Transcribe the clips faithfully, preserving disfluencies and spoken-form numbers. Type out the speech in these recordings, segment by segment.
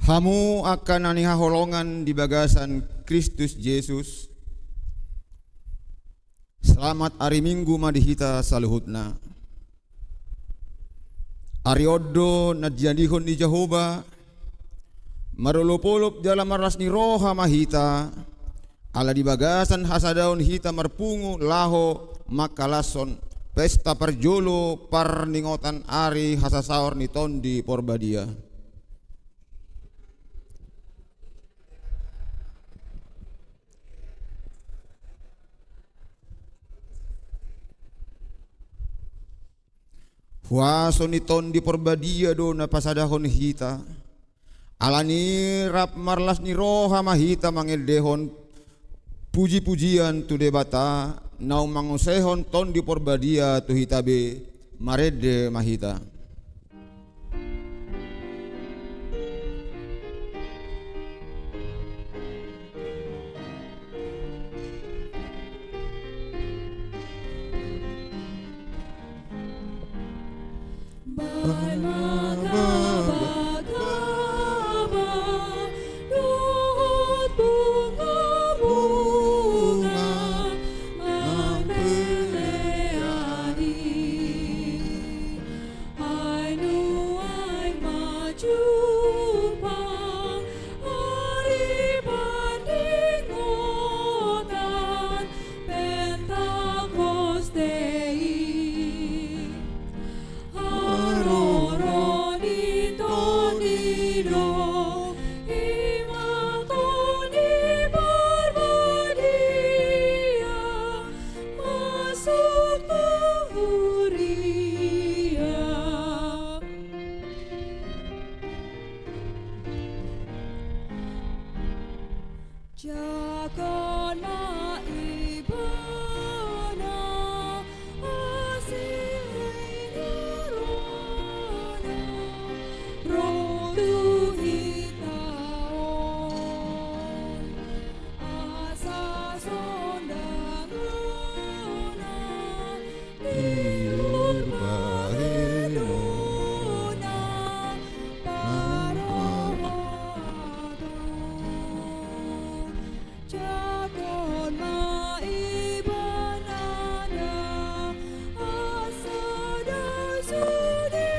Hamu angka na nihaholongan di bagasan Kristus Jesus, selamat ari Minggu ma di hita saluhutna. Ari on do na jadihon ni Jahowa, marolopolop jala marlas ni roha ma hita, ala di bagasan hasadaon hita marpungu laho mangkalashon pesta parjolo parningotan ari hasasaor ni Tondi Porbadia. Huaso ni Tondi Porbadia do na pasadahon hita. Alani rap marlas ni roha ma hita mangendehon pujipujian tu Debata, naung mangusehon Tondi Porbadia tu hita be. Marende ma hita. Ai nuaeng ma jumpang ari parningotan Pentakosta i. Haroro ni Tondi do, i ma Tondi Porbadia, masuk tu huria. Jagaon ma ibana, asi ni rohana, ro tu hita on. Asa sondangan na tiur bahenonna parrohanta. Jagaon ma ibana, asa dao sude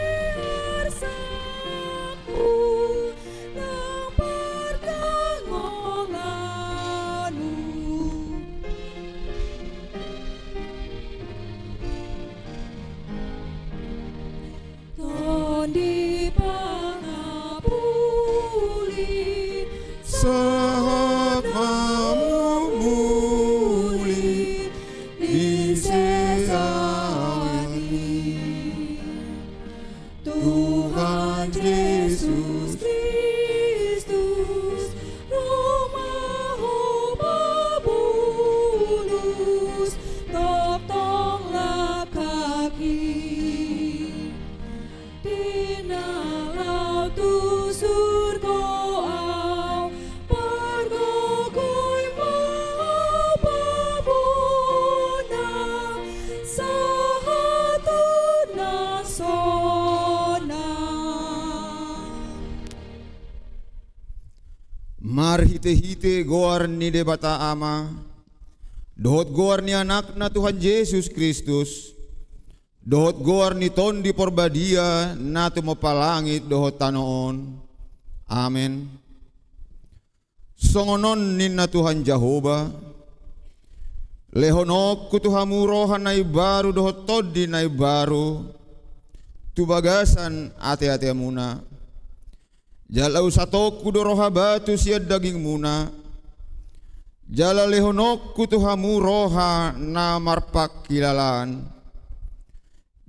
arsakmu nang partangolanmu. Tondi pangapuli, sahat mamumuli di sesa i. Tuhan Jesus Kristus, ro ma Ho pabulus, tongtong langkak i. Pinalao tu surgo au, pargogoi ma au pabona, sahat tu na sonang. Marhitehite goar ni Debata Ama, dohot goar ni Anakna Tuhan Jesus Kristus, dohot goar ni Tondi Porbadia na tumompa langit dohot tano on. Amen. Songon on ninna Tuhan Jahowa: Lehononku tu hamu roha na imbaru dohot tondi na imbaru tu bagasan ateatemuna. Jala usatongku do roha batu sian dagingmuna, jala lehononku tu hamu roha na marpangkilalaan.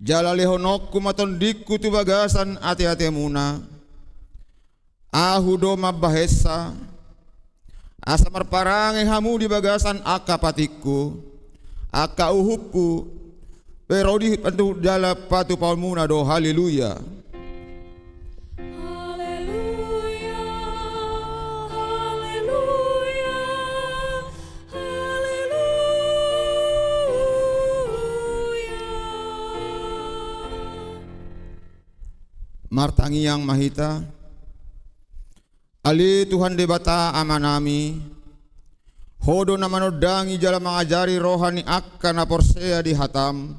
Jala lehononku ma tondingku tu bagasan ateatemuna. Ahu do mambahensa, asa marparange hamu di bagasan angka patikku, angka uhumku, pe ro di pantu jala patupaonmuna do. Haleluya. Haleluya, haleluya, haleluya. Martangiang ma hita. Ale Tuhan Debata Amanami, Ho do na manondangi jala mangajari roha ni angka na porsea di hataM,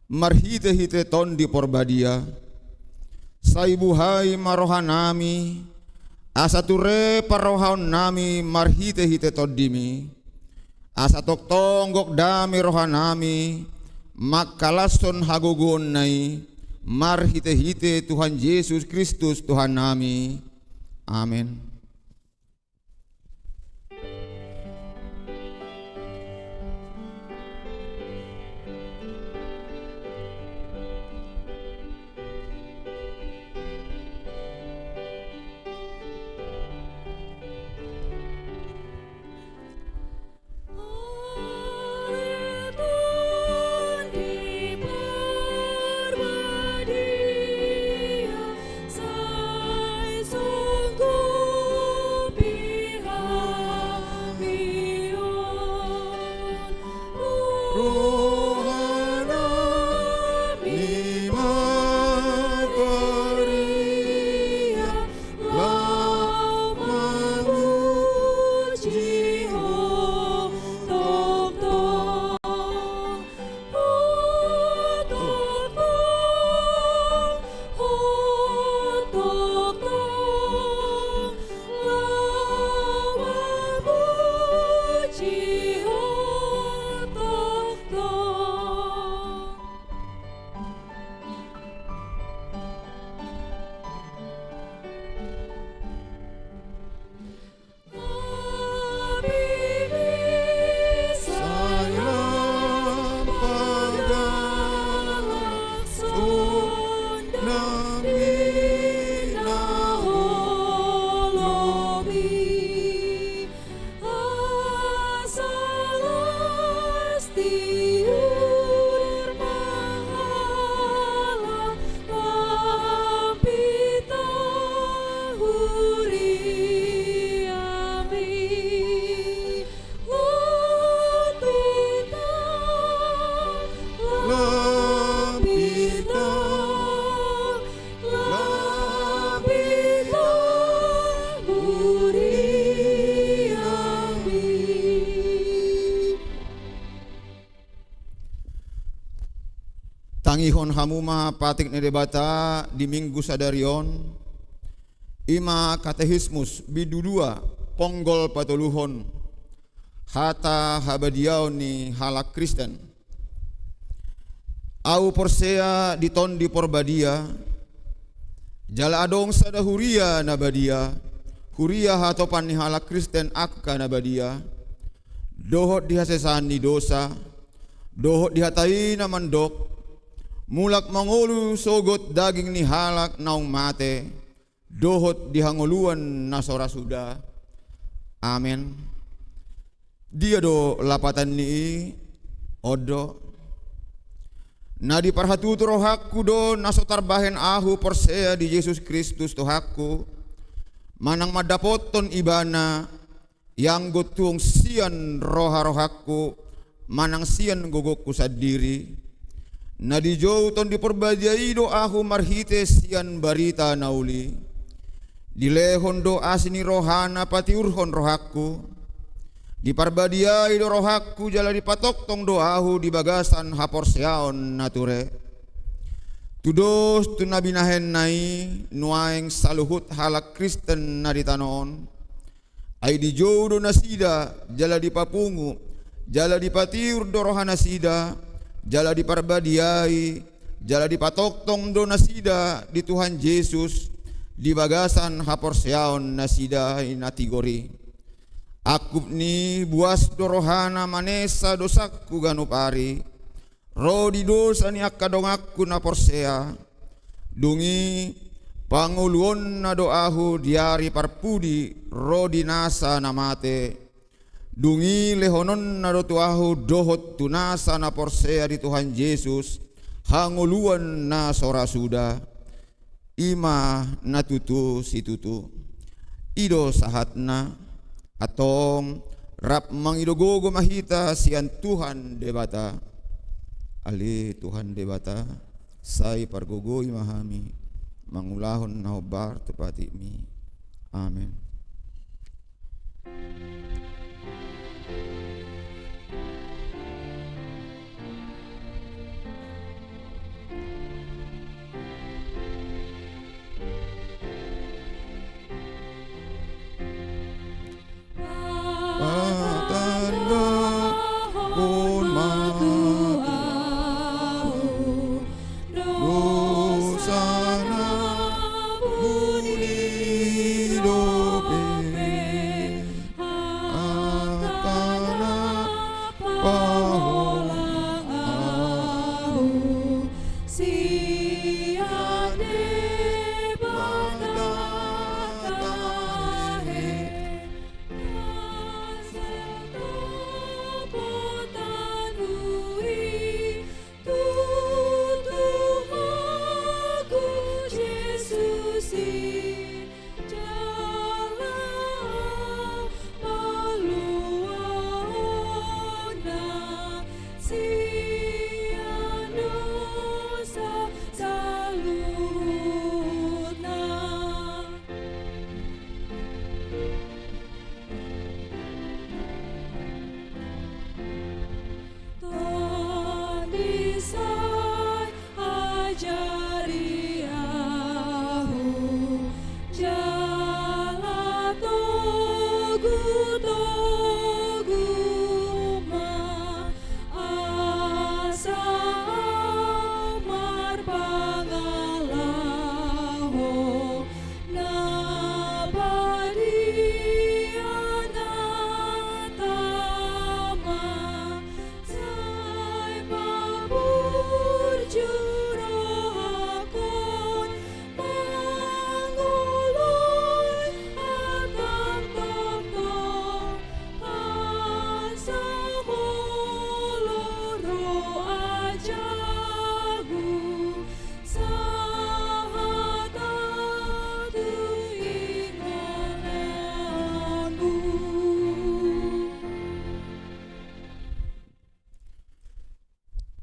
marhitehite Tondi Porbadia. Sai buhai ma rohanami, asa ture parrohaonnami marhitehite TondiMi, asa tongtong gok dame rohanami, mangkalashon hagogoonna i, marhitehite Tuhan Jesus Kristus Tuhannami. Amen. Tangihon hamu ma patik ni Debata di Minggu sadari on, i ma Katekismus bindu dua, ponggol patoluhon, hata habadiaon ni halak Kristen. Ahu porsea di Tondi Porbadia, jala adong sada huria na badia, huria hatopan ni halak Kristen angka na badia, dohot di hasesaan ni dosa, dohot di hata i na mandok, mulak mangolu sogot daging ni halak naung mate, dohot di hangoluan na so ra suda. Amen. Dia do lapatan ni i? On do. Na diparhatutu rohangku do na so tarbahen ahu porsea di Jesus Kristus Tuhanku, manang mandapothon Ibana, ianggo tung sian roharohangku, manang sian gogongku sandiri. Na dijou Tondi Porbadia i do ahu marhite sian barita na uli. Dilehon do asi ni rohana patiurhon rohangku. Diparbadiai do rohangku jala dipatongtong do ahu di bagasan haporseaon na ture. Tudos tu na binahenna i nuaeng saluhut halak Kristen na di tano on. Ai dijou do nasida, jala dipapungu, jala dipatiur do rohanasida, jala diparbadiai, jala dipatongtong do nasida di Tuhan Jesus, di bagasan haporseaon nasida i na tigor i. Angkup ni i buas do rohana manesa dosangku ganup ari, ro di dosa ni angka donganku na porsea. Dung i pangoluonna do ahu di ari parpudi ro di nasa na mate. Dung i lehononna do tu ahu dohot tu nasa na porsea di Tuhan Jesus hangoluan na so ra suda. I ma na tutu situtu. I do sahatna. Antong, rap mangido gogo ma hita sian Tuhan Debata. Ale Tuhan Debata, sai pargogoi ma hami mangulahon na hombar tu patikMi. Amen.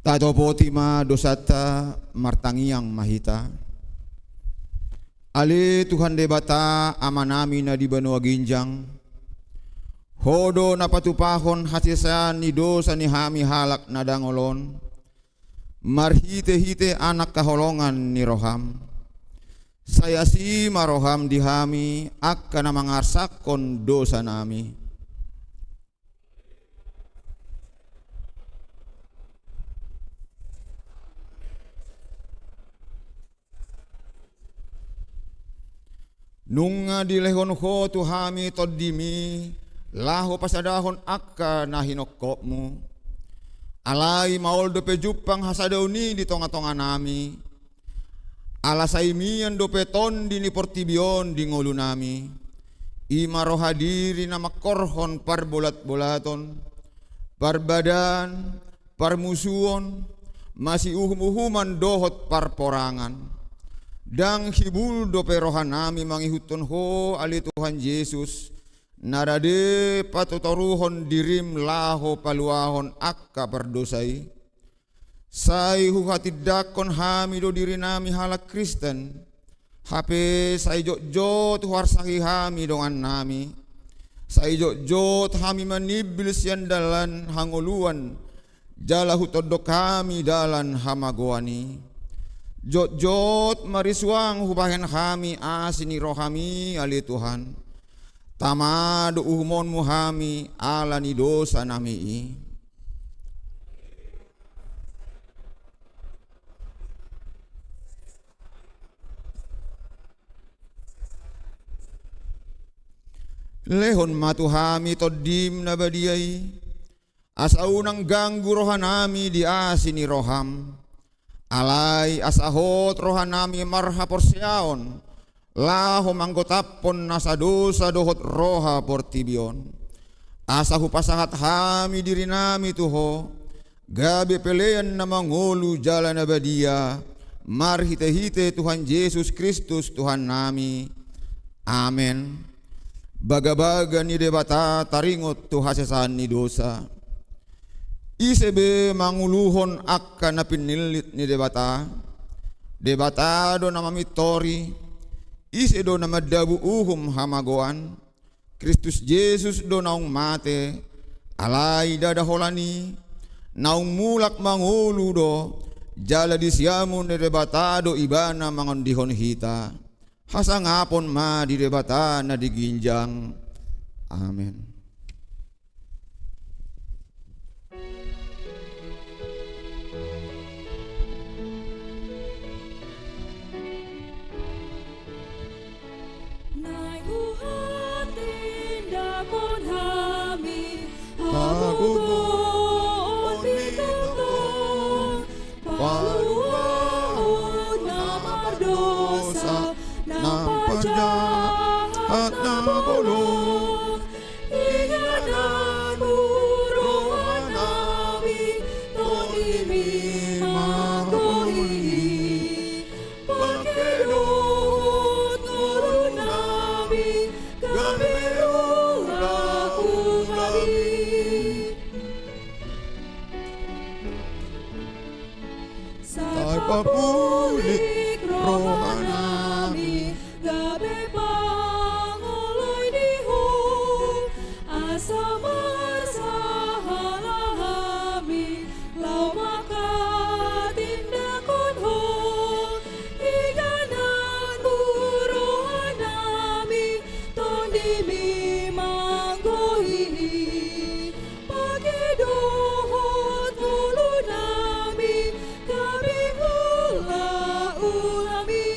Tatopoti ma dosanta, martangiang ma hita. Ale Tuhan Debata, Amanami na di banua ginjang, Ho do na patupahon hasesaan ni dosa ni hami halak na dangol on, marhitehite Anak haholongan ni roham. Sai asi ma roham di hami angka na mangarsakhon dosanami. Nunga dilehon Ho tu hami Tondimi, laho pasadahon angka na hinophopmu. Alai maol dope jumpang hasadaon i di tongatonganami. Ala sai mian dope Tondi ni portibi on di ngolunami. I ma roha diri na mangkorhon parbolatbolaton, parbadaan, parmusuon, masiuhumuhuman dohot parporangan. Ndang hibul dope rohanami mangihuthon Ho, ale Tuhan Jesus, na rade patotoruhon dirim laho paluahon angka pardosa i. Sai huhatindangkon hami do dirinami halak Kristen, hape sai jotjot huarsahi hami dongannami, sai jotjot hami manimbil sian dalan hangoluan, jala hutondok hami dalan hamagoan i. Jotjot ma risuang hubahen hami asi ni rohami, ale Tuhan. Tama do uhumonmu hami ala ni dosanami i. Lehon ma tu hami Tondim na badia i, asa unang ganggu rohanami di asi ni roham. Alai asa hot rohanami marhaporseaon, laho manggotaphon nasa dosa dohot roha portibi on. Asa hupasahat hami dirinami tu Ho, gabe pelean na mangolu jala na badia, marhitehite Tuhan Jesus Kristus Tuhannami. Amen. Bagabaga ni Debata taringot tu hasesaan ni dosa. Ise be manguluhon angka na pinillit ni Debata? Debata do na mamintori. Ise do na mandabu uhum hamagoan? Kristus Jesus do naung mate, alai ndada holan i, naung mulak mangolu do, jala di siamun ni Debata do Ibana mangondihon hita. Hasangapon ma di Debata na di ginjang. Amen. Naeng huhatindangkon hami hagogoon ni tongtong, paluahon na mardosa nang parjahat na bolon. Inganan mu rohanami, Tondimi ma Ho i. Pangke dohot ngolunami gabe ulaulami. Sai papulik rohanami gabe pangoloi di Ho, asa marsahala hami laho manghatindangkon Ho. Inganan mu rohanami, Tondimi ma Ho i. Pangke dohot ngolunami gabe ulaulami.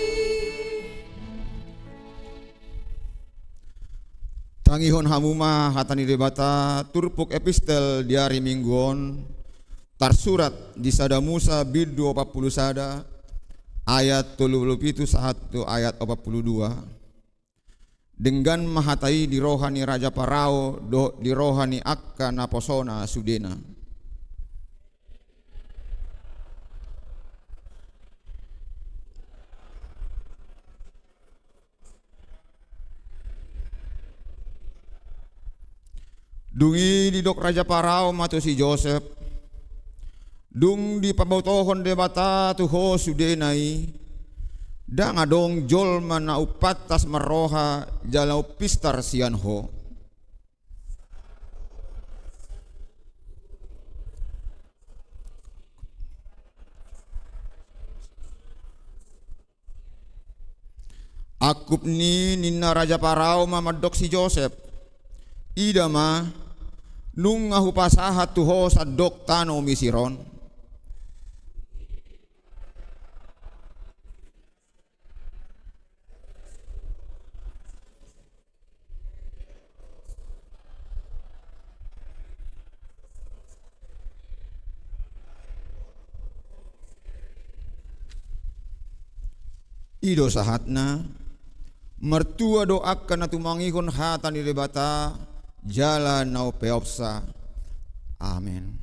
Tangihon hamu ma hata ni Debata, turpuk epistel di ari Minggu on, tarsurat di Sada Musa bindu opat pulu sada, ayat tolu pulu pitu sahat tu ayat opat pulu dua. Denggan ma hata i di roha ni Raja Parao dohot di roha ni angka naposona sudena. Dung i didok Raja Parao ma tu si Josep: Dung dipabotohon Debata tu ho sudena i, ndang adong jolma na umpantas marroha jala umpistar sian ho. Angkup ni ninna raja Parao ma mandok si Josep: Ida ma, nunga hupasahat tu ho sandok tano Misir on. I do sahatna. Martua do angka na tumangihon hata ni Debata jala na umpeopsa. Amen.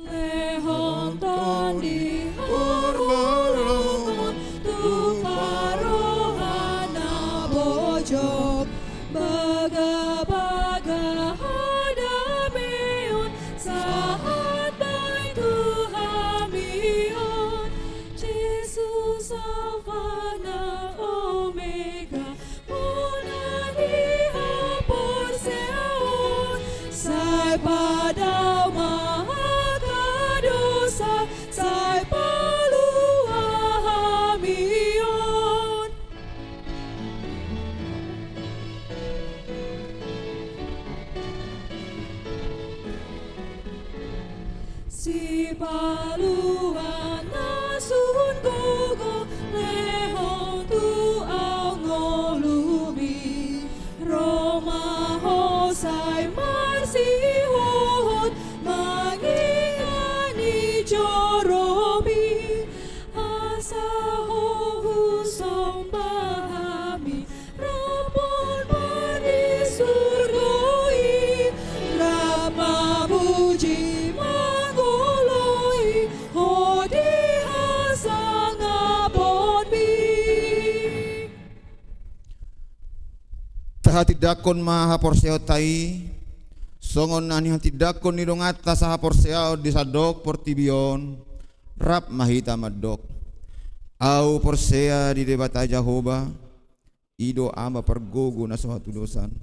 Lehon Tondi haholongon tu parrohaon na bojok, bagabaga hadameon sahat bahen tu hami on. Jesus Alfa na Omega, bona di haporseaon, sai padao ma angka dosa, sai palua hami on. Sipaluan na sun gogo lehon tu ahu ngolumi, ro ma ho sai marsihohot mangihani joromi, asa ho husomba hami, rap dohot pardisurgo i, rap mamuji mangoloi ho di hasangaponmi. Tahatindangkon ma haporseaonta i, songon na nihatindangkon ni donganta sahaporseaon di sandok portibi on. Rap ma hita mandok: Ahu porsea di Debata Jahowa, i do Ama pargogo na so hatudosan,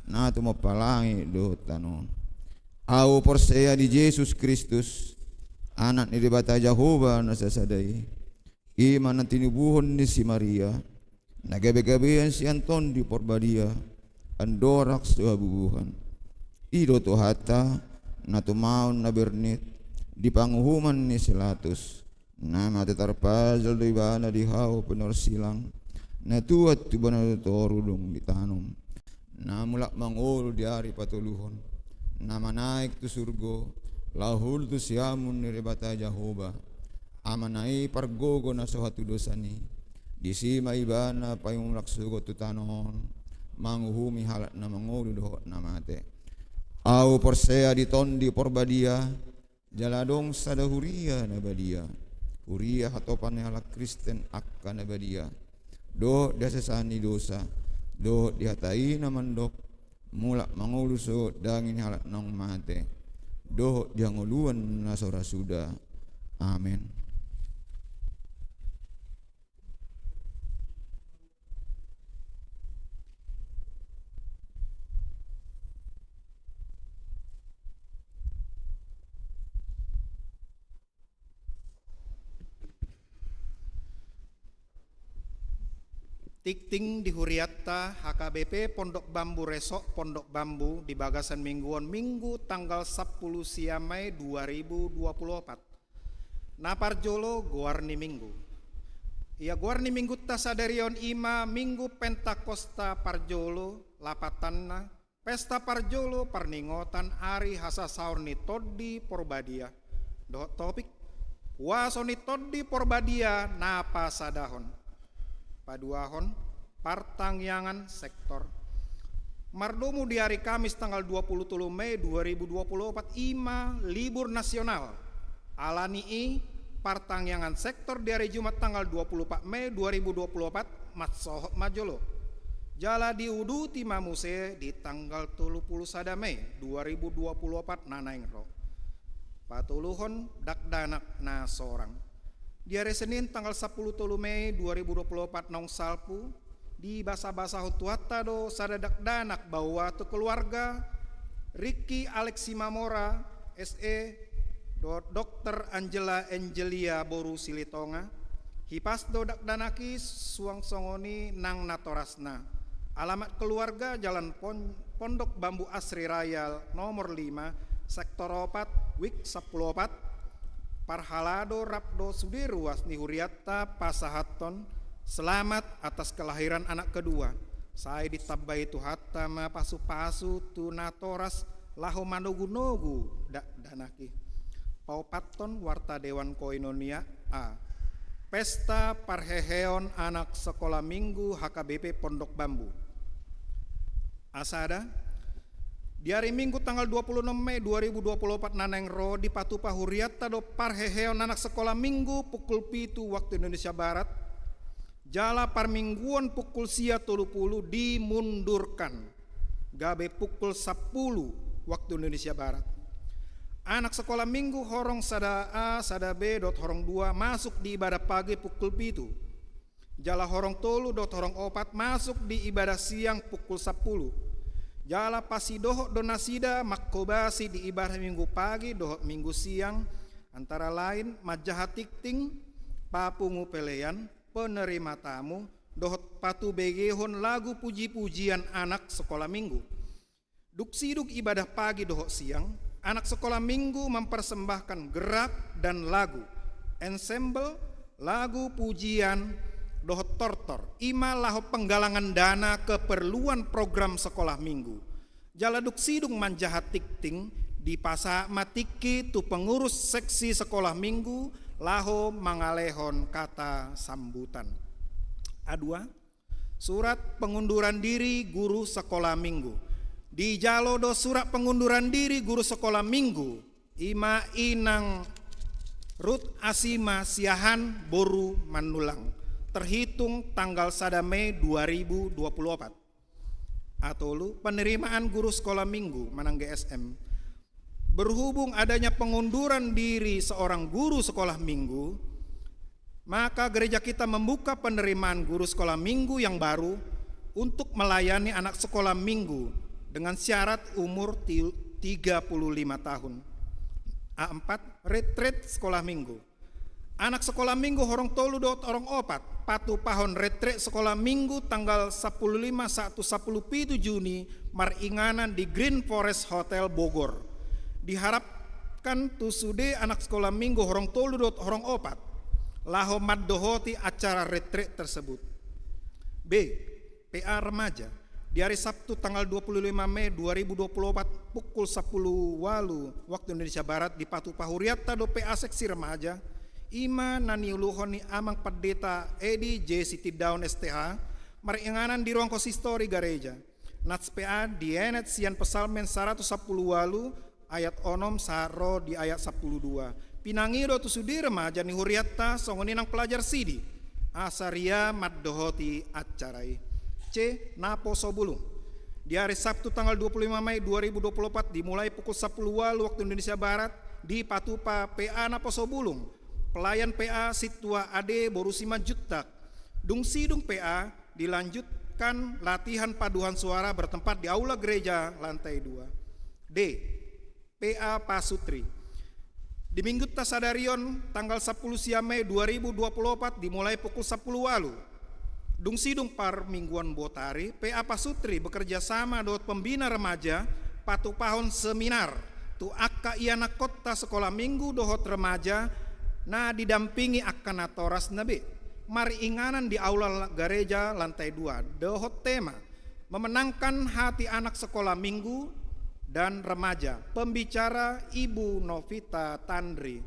na tumompa langit dohot tano on. Ahu porsea di Jesus Kristus, Anak ni Debata Jahowa na sasada i, i ma na tinubuhon ni si Maria, na gabegabean sian Tondi Porbadia, andorang so habubuhan. I do Tuhanta, na tumaon na bernit di panguhuman ni si Latus, na mate tarpajal do Ibana di hau pinorsilang, na tuat tu bona do toru dung ditanom, na mulak mangolu di ari patoluhon, na manaek tu surgo, laho olo tu siamun ni Debata Jahowa, Amana i pargogo na so hatudosan i. Disi ma Ibana paimulak sogot tu tano on, manguhumi halak na mangolu dohot na mate. Ahu porsea di Tondi Porbadia, jala adong sada huria na badia, huria hatopan ni halak Kristen angka na badia, dohot di hasesaan ni dosa, dohot di hata i na mandok: Mulak mangolu sogot daging ni halak naung mate, dohot di hangoluan na so ra suda. Amen. Tingting di hurianta H K B P Pondok Bambu Resok Pondok Bambu di bagasan minggu on, Minggu tanggal sampulu sia Mei dua ribu dua puluh opat. Na parjolo, goar ni Minggu. Ia goar ni Minggunta sadari on i ma Minggu Pentakosta parjolo, lapatanna, pesta parjolo parningotan ari hasasaor ni Tondi Porbadia, dohot topik: Huaso ni Tondi Porbadia na pasadahon. Paduahon, partangiangan sektor. Mardomu di ari Kamis tanggal dua puluh tolu Mei dua ribu dua puluh opat i ma libur nasional. Alani i, Partangiangan sektor di ari Jumat tanggal dua puluh opat Mei dua ribu dua puluh opat mansohot ma jolo. Jala diuduti ma muse di tanggal tolu puluh sada Mei dua ribu dua puluh opat na naeng ro. Patoluhon dakdanak na sorang. Di ari Senin tanggal sapuluh tolu Mei dua ribu dua puluh opat naung salpu, dibasabasahon Tuhanta do sada dakdanak baoa tu keluarga Ricky Alex Simamora, S E, dohot Dokter Angela Angelia boru Silitonga. Hipas do dakdanak i suang songon i nang natorasna. Alamat keluarga Jalan Pon-, Pondok Bambu Asri Raya nomor lima, sektor opat, wik sampulu opat. Parhalado rap dohot sude ruas ni hurianta pasahathon selamat atas kelahiran anak kedua. Sai ditambai Tuhanta ma pasupasu tu natoras laho manogunogu dakdanak i. Paopathon warta Dewan Koinonia A. Pesta parheheon anak sekolah minggu H K B P Pondok Bambu. A sada, di ari Minggu tanggal dua puluh enam Mei dua ribu dua puluh opat na naeng ro dipatupa hurianta do parheheon anak sekolah minggu pukul pitu waktu Indonesia Barat, jala parmingguon pukul sia tolu puluh dimundurkan gabe pukul sampulu waktu Indonesia Barat. Anak sekolah minggu horong sada A, sada B dohot horong dua masuk di ibadah pagi pukul pitu. Jala horong tolu dohot horong opat masuk di ibadah siang pukul sampulu. Jala pasidohot do nasida manghobasi di ibadah Minggu pagi dohot Minggu siang, antara lain manjaha tingting, papungu pelean, penerima tamu, dohot patubegehon lagu puji-pujian anak sekolah minggu. Dung sidung ibadah pagi dohot siang, anak sekolah minggu mempersembahkan gerak dan lagu, ensemble, lagu pujian, dohot tortor, i ma laho penggalangan dana keperluan program sekolah minggu. Jala dung sidung manjaha tingting, dipasahat ma tingki tu pengurus seksi sekolah minggu laho mangalehon kata sambutan. A dua, surat pengunduran diri guru sekolah minggu. Dijalo do surat pengunduran diri guru sekolah minggu, i ma Inang Ruth Asima Siahaan boru Manulang, terhitung tanggal sada Mei dua ribu dua puluh opat. A tolu, penerimaan guru sekolah minggu manang G S M. Berhubung adanya pengunduran diri seorang guru sekolah minggu, maka gereja kita membuka penerimaan guru sekolah minggu yang baru untuk melayani anak sekolah minggu dengan syarat umur ti-, tiga puluh lima tahun. A empat, retret sekolah minggu. Anak sekolah minggu horong tolu dohot horong opat, patupahon retret sekolah minggu tanggal sampulu lima sahat tu sampulu pitu Juni maringanan di Green Forest Hotel Bogor. Diharapkan tu sude anak sekolah minggu horong tolu dohot horong opat laho mandohoti acara retret tersebut. B, P A remaja. Di ari Sabtu tanggal dua puluh lima Mei dua ribu dua puluh opat pukul sampulu ualu waktu Indonesia Barat dipatupa hurianta do P A seksi remaja, i ma na niuluhon ni Amang Pendeta Edi J Sitindaon S T H, maringanan di ruang konsistori gareja. Nats P A dienet sian Psalmen saratus sampulu ualu ayat onom sahat ro di ayat sampulu dua. Pinangido tu sude remaja ni hurianta songon i nang pelajar sidi, asa ria mandohoti acara i. C, naposo bulung. Di ari Sabtu tanggal dua puluh lima Mei dua ribu dua puluh opat dimulai pukul sampulu ualu waktu Indonesia Barat, dipatupa P A naposo bulung, pelayan P A Sintua Ade boru Simanjuntak. Dung sidung P A dilanjutkan latihan paduan suara bertempat di aula gereja lantai dua. D, P A pasutri. Di Minggunta sadari on tanggal sampulu sia Mei dua ribu dua puluh opat dimulai pukul sampulu ualu. Dung sidung parmingguan botari, P A pasutri bekerja sama dohot pembina remaja patupahon seminar tu angka ianakhonta sekolah minggu dohot remaja na didampingi angka natorasna be, maringanan di aula gareja lantai dua, dohot tema memenangkan hati anak sekolah minggu dan remaja. Pembicara Ibu Novita Tanri.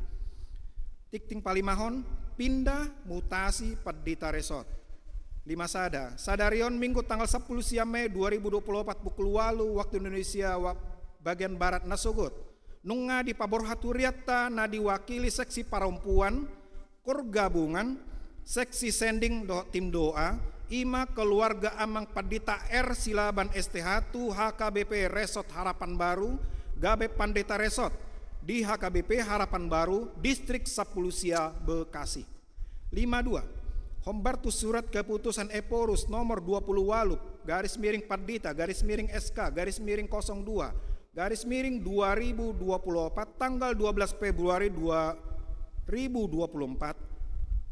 Tingting palimahon, pindah mutasi Pendeta Resort. Lima sada, sadari on Minggu tanggal sampulu sia Mei dua ribu dua puluh opat pukul ualu waktu Indonesia wa-, bagian barat na sogot, nunga dipaborhat hurianta na diwakili seksi parompuan Kor gabungan, seksi sending dohot tim doa, i ma keluarga Amang Pandita R Silaban S T H tu H K B P Resort Harapan Baru, gabe Pandita Resort di H K B P Harapan Baru, Distrik Sampulu Sia, Bekasi. Lima dua. Hombar tu surat keputusan Ephorus nomor dua puluh walu, garis miring Pandita, garis miring S K, garis miring kosong dua, garis miring dua ribu dua puluh empat, tanggal dua belas Februari dua ribu dua puluh empat,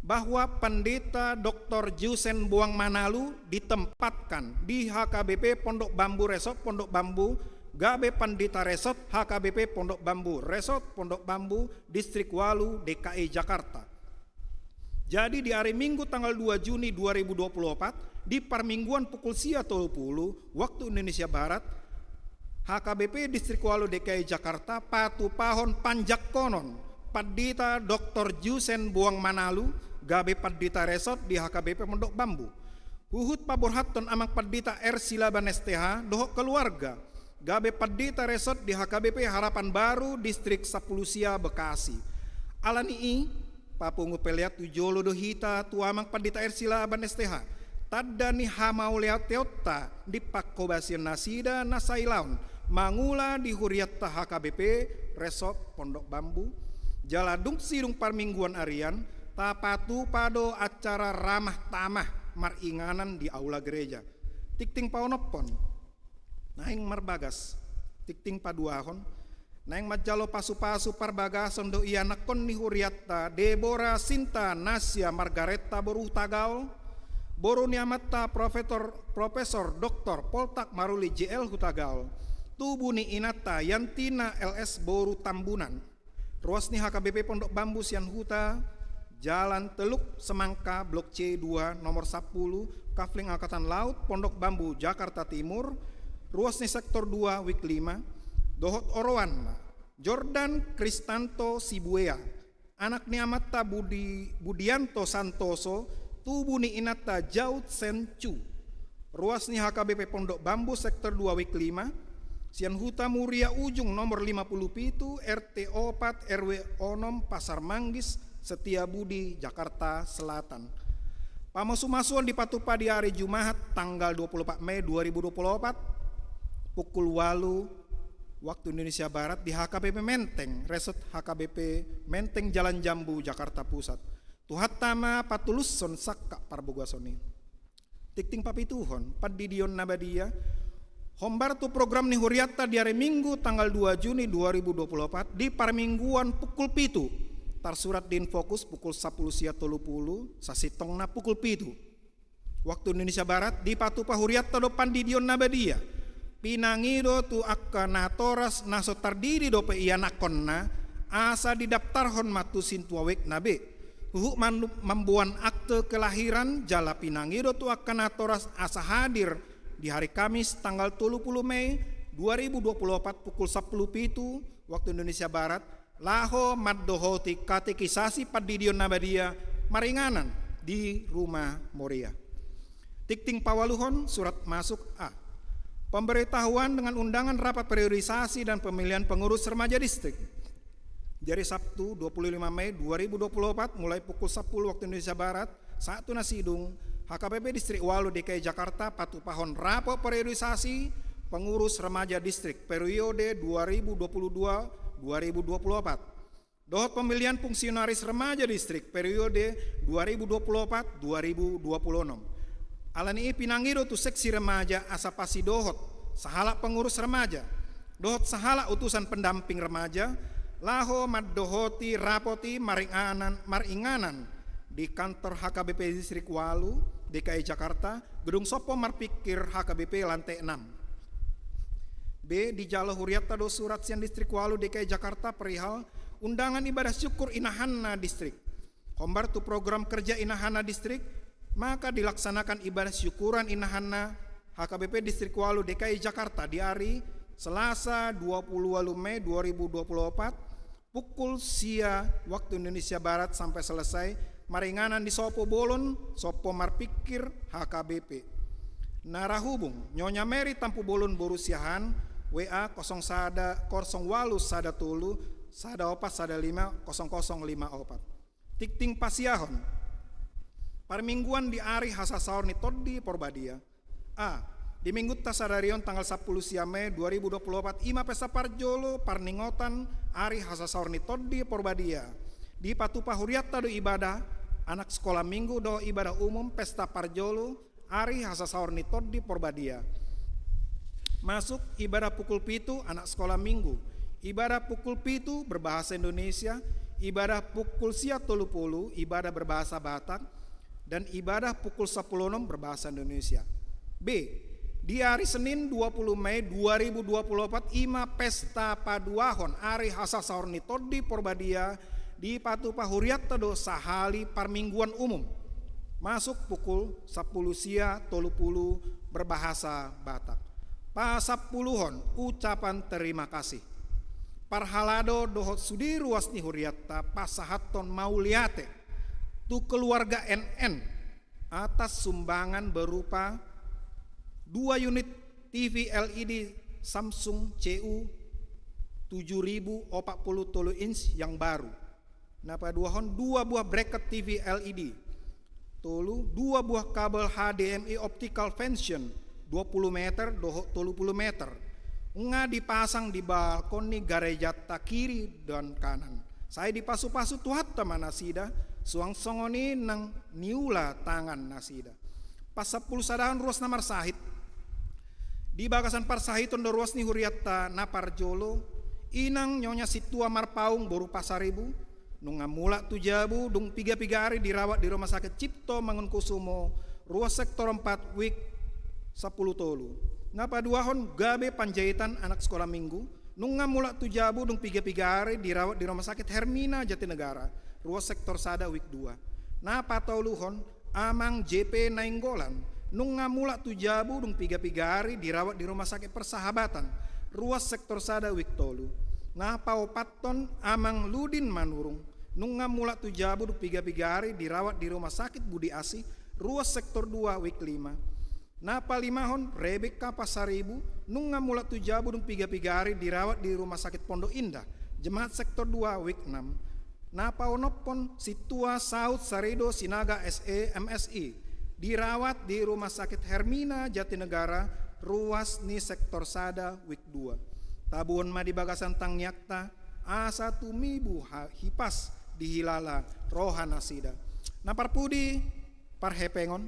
bahwa Pandita Doktor Jusen Boang Manalu ditempatkan di H K B P Pondok Bambu Resort Pondok Bambu, gabe Pandita Resort H K B P Pondok Bambu Resort Pondok Bambu, Distrik walu, D K I Jakarta. Jadi, di hari Minggu tanggal dua Juni dua ribu dua puluh empat, di parmingguan pukul sia tolu pulu, waktu Indonesia Barat, H K B P Distrik walu D K I Jakarta patupahon panjangkonon Pandita Doktor Jusen Boang Manalu, gabe Pandita Resort di H K B P Pondok Bambu. Huhut paborhathon Amang Pandita R Silaban S T H dohot keluarga, gabe Pandita Resort di H K B P Harapan Baru, Distrik Sampulu Sia, Bekasi. Ala ni i, papungu pelean tu jolo do hita tu Amang Pandita R Silaban S T H, tanda ni hamauliateonta di panghobasion nasida na sailaon mangula di hurianta H K B P Resort Pondok Bambu, jala dung sidung parmingguan arian, tapatupa do acara ramah tamah maringanan di aula gereja. Tingting paonomhon, naeng marbagas. Tingting paduahon, naeng manjalo pasupasu parbagason do ianakhon ni hurianta, Debora Sinta Nasya Margareta boru Hutagaol, boru ni amanta Profesor, Profesor Doktor Poltak Maruli J L Hutagaol, tubu ni inanta Yantina L S boru Tambunan. Ruas ni H K B P Pondok Bambu sian huta Jalan Teluk Semangka, Blok C dua, nomor sampulu, Kafling Angkatan Laut, Pondok Bambu, Jakarta Timur. Ruas ni Sektor dua, Wik lima, dohot oroanna, Jordan Kristanto Sibuea, anak ni amanta Budi, Budianto Santoso, tubu ni inanta Jaut Sencu. Ruas ni H K B P Pondok Bambu, Sektor dua, Wik lima, sian Huta Muria Ujung, nomor lima puluh pitu, R T opat, R W onom, Pasar Manggis, Setiabudi, Jakarta Selatan. Pamasumasuon dipatupa di ari Jumahat, tanggal dua puluh empat Mei dua ribu dua puluh empat, pukul walu waktu Indonesia Barat, di H K B P Menteng, Resort H K B P Menteng, Jalan Jambu, Jakarta Pusat. Tuhanta ma patulushon sangkap parbagason i. Tingting papituhon, pandidion na badia. Hombar tu program ni hurianta di ari Minggu tanggal dua Juni dua ribu dua puluh empat, di parmingguan pukul pitu. Tarsurat di Infokus pukul sampulu sia tolu pulu, sasintongna pukul pitu waktu Indonesia Barat, dipatupa hurianta do pandidion na badia. Pinangido tu angka natoras na so tardidi dope ianakhonna, asa didaptarhon ma tu sintua wekna be. Huhut man-, mamboan akte kelahiran, jala pinangido tu angka natoras asa hadir di hari Kamis tanggal tolu pulu Mei dua ribu dua puluh empat pukul sampulu pitu waktu Indonesia Barat, laho mandohoti katekisasi pandidion na badia maringanan di Rumah Moria. Tingting paualuhon, surat masuk A. Pemberitahuan dengan undangan rapat periodisasi dan pemilihan pengurus remaja distrik. Di hari Sabtu, dua puluh lima Mei dua ribu dua puluh empat, mulai pukul sampulu waktu Indonesia Barat, sahat tu na sidung, H K B P Distrik walu D K I Jakarta patupahon rapot periodisasi pengurus remaja distrik periode dua ribu dua puluh dua dua ribu dua puluh empat. Dohot pemilihan fungsionaris remaja distrik periode dua ribu dua puluh empat dua ribu dua puluh enam. Ala ni i pinangido tu seksi remaja asa pasidohot sahalak pengurus remaja dohot sahalak utusan pendamping remaja, laho mandohoti rapot i maringanan, maringanan di kantor H K B P Distrik walu D K I Jakarta, Gedung Sompo Marpikir H K B P lantai enam. B, dijalo hurianta do surat sian Distrik walu D K I Jakarta perihal undangan ibadah syukur inahanna distrik. Hombar tu program kerja inahanna distrik, maka dilaksanakan ibadah syukuran inahanna H K B P Distrik walu D K I Jakarta di ari Selasa dua puluh walu Mei dua ribu dua puluh empat, pukul sia waktu Indonesia Barat sampai selesai, maringanan di Sompo Bolon, Sompo Marpikir, H K B P. Na ra hubung, Nyonya Mary Tampubolon boru Siahaan, W A kosong sada, kosong walu sada tolu, sada opat sada lima, kosong kosong lima opat. Tingting pasiahon. Parmingguan di ari hasasaor ni Tondi Porbadia. A. Di minggunta sadari on tanggal sampulu sia Mei dua ribu dua puluh opat i ma pesta parjolo parningotan ari hasasaor ni Tondi Porbadia. Dipatupa hurianta do ibadah anak sekolah minggu dohot ibadah umum pesta parjolo ari hasasaor ni Tondi Porbadia. Masuk ibadah pukul pitu anak sekolah minggu, ibadah pukul pitu berbahasa Indonesia, ibadah pukul sia tolu pulu ibadah berbahasa Batak, dan ibadah pukul sampulu onom berbahasa Indonesia. B. Di ari Senin dua pulu Mei dua ribu dua pulu opat i ma pesta paduahon ari hasasaor ni Tondi Porbadia, dipatupa hurianta do sahali parmingguan umum. Masuk pukul sampulu sia tolu pulu berbahasa Batak. Pasampuluhon ucapan terima kasih. Parhalado dohot sude ruas ni hurianta pasahathon mauliate tu keluarga N N atas sumbangan berupa dua unit T V L E D Samsung C U tujuh ribu opat puluh tolu inch yang baru. Na paduahon dua buah bracket T V L E D. Tolu, dua buah kabel H D M I optical function dua puluh meter dohot tolu puluh meter. Nga dipasang di balkon ni garejanta kiri dan kanan. Sai dipasupasu Tuhanta ma nasida, suang songon i nang niula tangan nasida. Pasampulu sadahon ruas na marsahit. Di bagasan parsahiton do ruas ni hurianta na parjolo, inang Nyonya Sintua Marpaung boru Pasaribu, nunga mulak tu jabu dung piga-piga ari dirawat di Rumah Sakit Cipto Mangunkusumo, ruas sektor empat, wik sampulu tolu. Na paduahon gabe Panjaitan anak sekolah minggu, nunga mulak tu jabu dung piga-piga ari dirawat di Rumah Sakit Hermina Jatinegara, ruas sektor sada wik dua. Na patoluhon Amang J P Nainggolan, nunga mulak tu jabu dung piga-piga ari dirawat di Rumah Sakit Persahabatan, ruas sektor sada wik tolu. Na paopathon Amang Ludin Manurung, nunga mulak tu jabu dung piga-piga ari dirawat di Rumah Sakit Budi Asih, ruas sektor dua wik lima. Na palimahon Rebeka Pasaribu, nunga mulak tu jabu dung piga-piga ari dirawat di Rumah Sakit Pondok Indah, Jemaat sektor dua wik enam. Na paonomhon Sintua Saud Sarido Sinaga S E M Si, dirawat di Rumah Sakit Hermina Jatinegara, ruas ni sektor sada wik dua. Tabuhon ma di bagasan tangiangta, asa tumibu ha-, hipas dihilala roha nasida. Na parpudi parhepengon,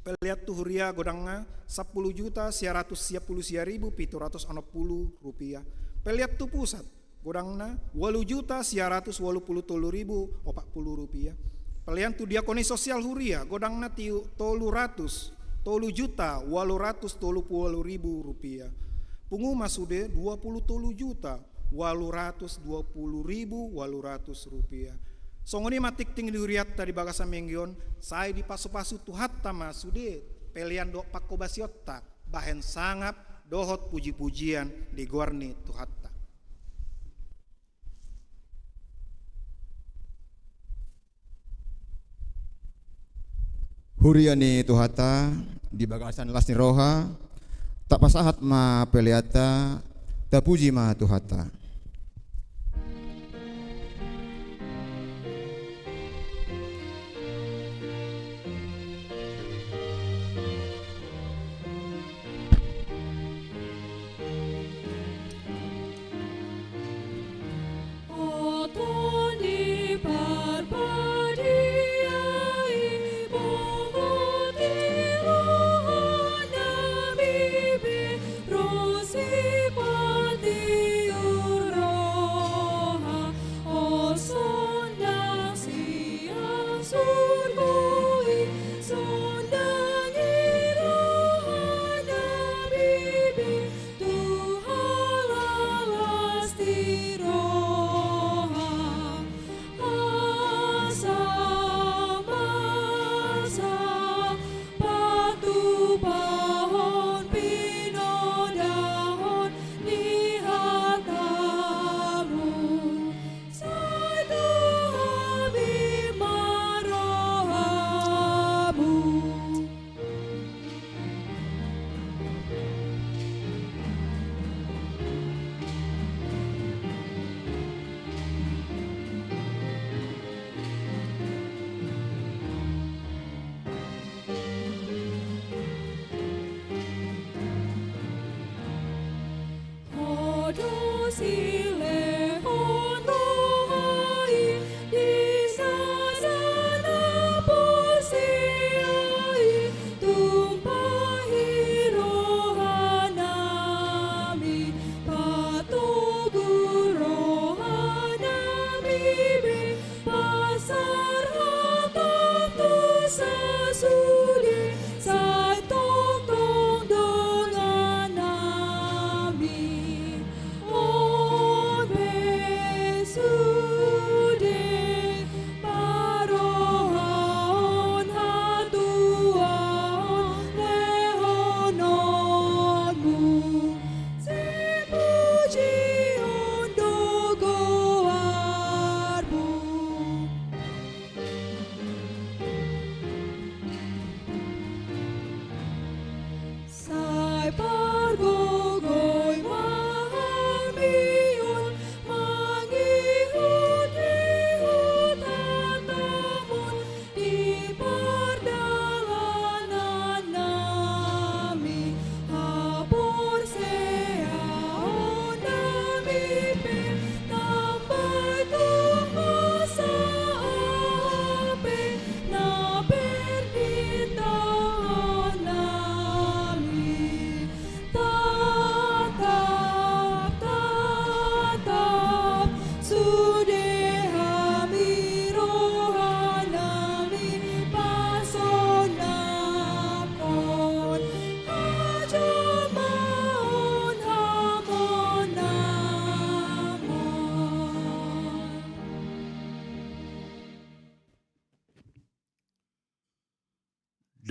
pelean tu huria godangna sampulu juta sia ratus sia pulu sia ribu pitu ratus onom pulu rupiah. Pelean tu pusat, godangna ualu juta sia ratus ualu pulu tolu ribu opat pulu rupiah. Pelean tu diakoni sosial huria, godangna tiu-, tolu ratus, tolu juta ualu ratus tolu pulu ualu ribu rupiah. Pungu ma sude dua pulu tolu juta ualu ratus dua pulu ribu ualu ratus rupiah. Songon i ma tingting ni hurianta di bagasan minggu on, sai dipasupasu Tuhanta ma sude pelean dohot panghobasionta, bahen sangap dohot puji-pujian di goar ni Tuhanta. Huria ni Tuhanta, di bagasan las ni roha, tapasahat ma peleanta, tapuji ma Tuhanta.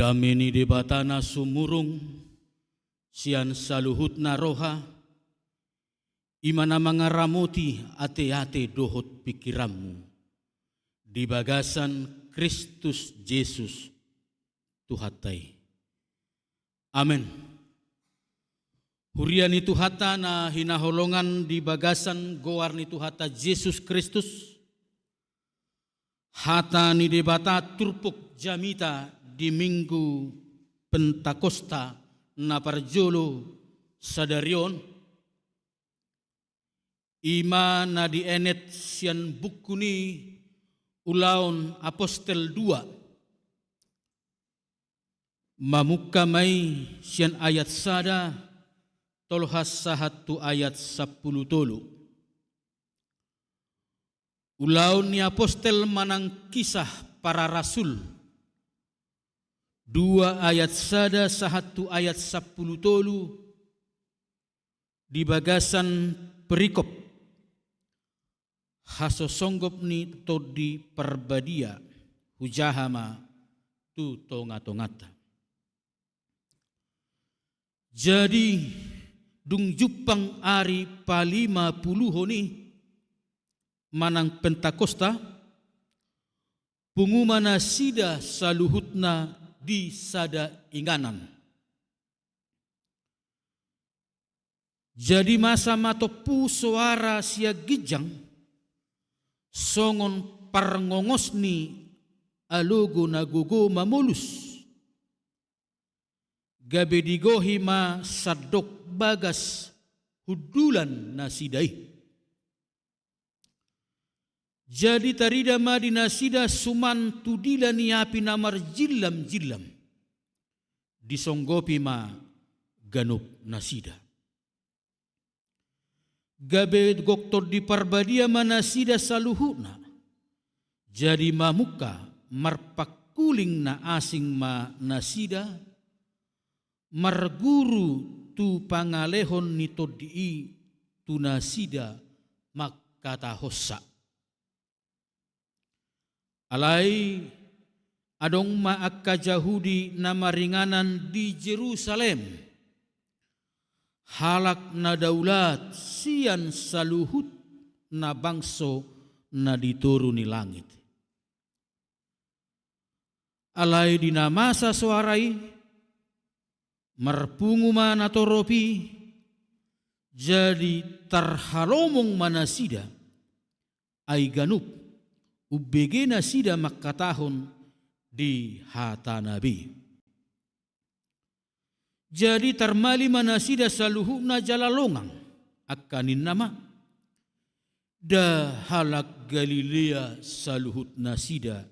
Dame ni Debata na sumurung sian saluhutna roha, i ma na mangaramoti ateate dohot pingkiranmu di bagasan Kristus Jesus Tuhanta i. Amen. Huria ni Tuhanta na hinaholongan di bagasan goar ni Tuhanta Jesus Kristus, hata ni Debata turpuk jamita di Minggu Pentakosta na parjolo sadari on, i ma na dienet sian buku ni Ulaon Apostel dua. Mamungka ma i sian ayat sada tolhas sahat tu ayat sampulu tolu. Ulaon ni Apostel manang Kisah Para Rasul, dua ayat sada sahat tu ayat sampulu tolu, di bagasan perikop hasosonggop ni Tondi Parbadia, hujaha ma tu tongatonganta. Jadi, dung jumpang ari palima puluhon i manang Pentakosta, pungu ma nasida saluhutna di sada inganan. Jadi masa ma tompu soara sian ginjang, songon parngongos ni alogo na gogo mamolus. Gabe digohi ma sandok bagas hundulan nasida i. Jadi tarida ma di nasida suman tu dila ni api na marjillam-jillam. Disonggopi ma ganup nasida. Gabe gok Tondi Parbadia ma nasida saluhutna. Jadi mamungka marpangkuling na asing ma nasida, marguru tu pangalehon ni Tondi i tu nasida mangkatahonsa. Alai adong ma angka Jahudi na maringanan di Jerusalem, halak na daulat sian saluhut na bangso na di toru ni langit. Alai di na masa soara i, marpungu ma natorop i, jadi tarhalomong ma nasida, ai ganup umbege nasida mangkatahon di hatana be. Jadi tarmali ma nasida saluhutna jala longang, angka ninna ma: Nda halak Galilea saluhut nasida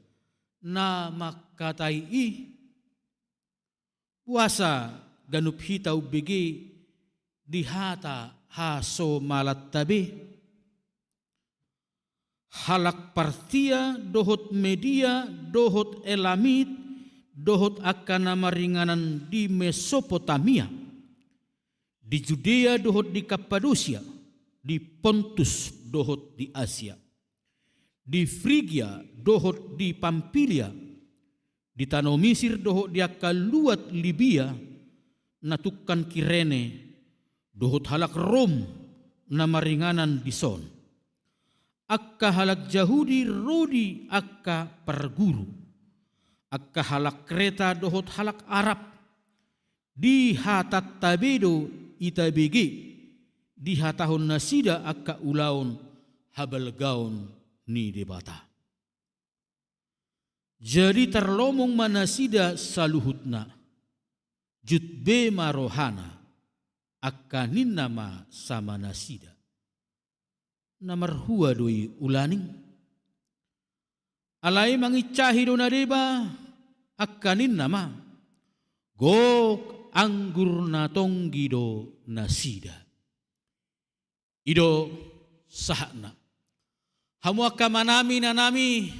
na mangkatai i? Boasa ganup hita umbege di hata hasomalanta be? Halak Partia dohot Media dohot Elamit dohot angka na maringanan di Mesopotamia, di Judea dohot di Kappadosia, di Pontus dohot di Asia, di Frigia dohot di Pampilia, di tano Misir dohot di angka luat Libia na tungkan Kirene, dohot halak Rom na maringanan dison. Angka halak Jahudi ro di angka parguru, angka halak Kreta dohot halak Arab, di hatanta be do itabege dihatahon nasida angka ulaon habalgaon ni Debata. Jadi tarlomong ma nasida saluhutna, jut be ma rohana, angka ninna ma sama nasida: Na marhua do i ulaning? Alai mangincahi do na deba, angka ninna ma: Gok anggur na tonggi do nasida. I do sahatna. Hamu angka amanami, inanami,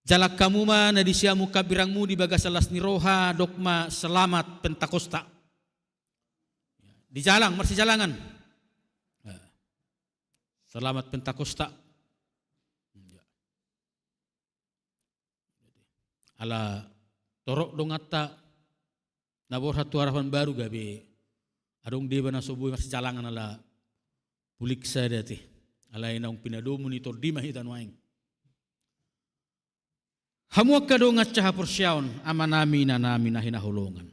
jalang hamu ma na di siamun hambirangmu di bagasan las ni roha, dok ma selamat Pentakosta. Dijalang, marsijalangan. Selamat Pentakosta. Ala Torop donganta na borhat tu harapan baru gabe adong deba na so boi marsijalangan ala pulik sada te. Alai naung pinadomu ni tondi ma hita nuaeng. Hamu angka dongan sahaporseaon, amanami, inanami na hinaholongan.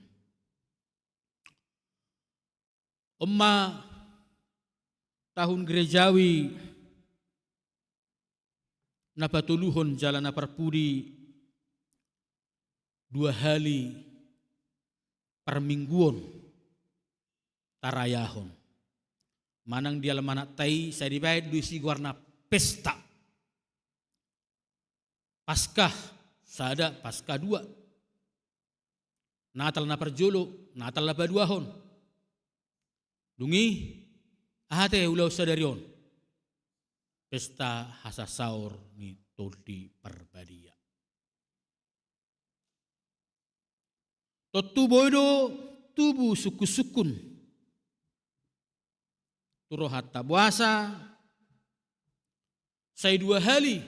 On ma tahun gerejawi na patoluhon jala na parpudi dua hali parmingguon tarayahon. Manang di almanakta i sai dibaen do isi goarna pesta. Paskah sada, Paskah dua. Natal na parjolo, Natal na paduahon. Dung i, aha te ulaon sadari on? Pesta hasasaor ni Tondi Parbadia. Tontu boi do tubu sungkunsungkun tu rohanta, boasa sai dua hali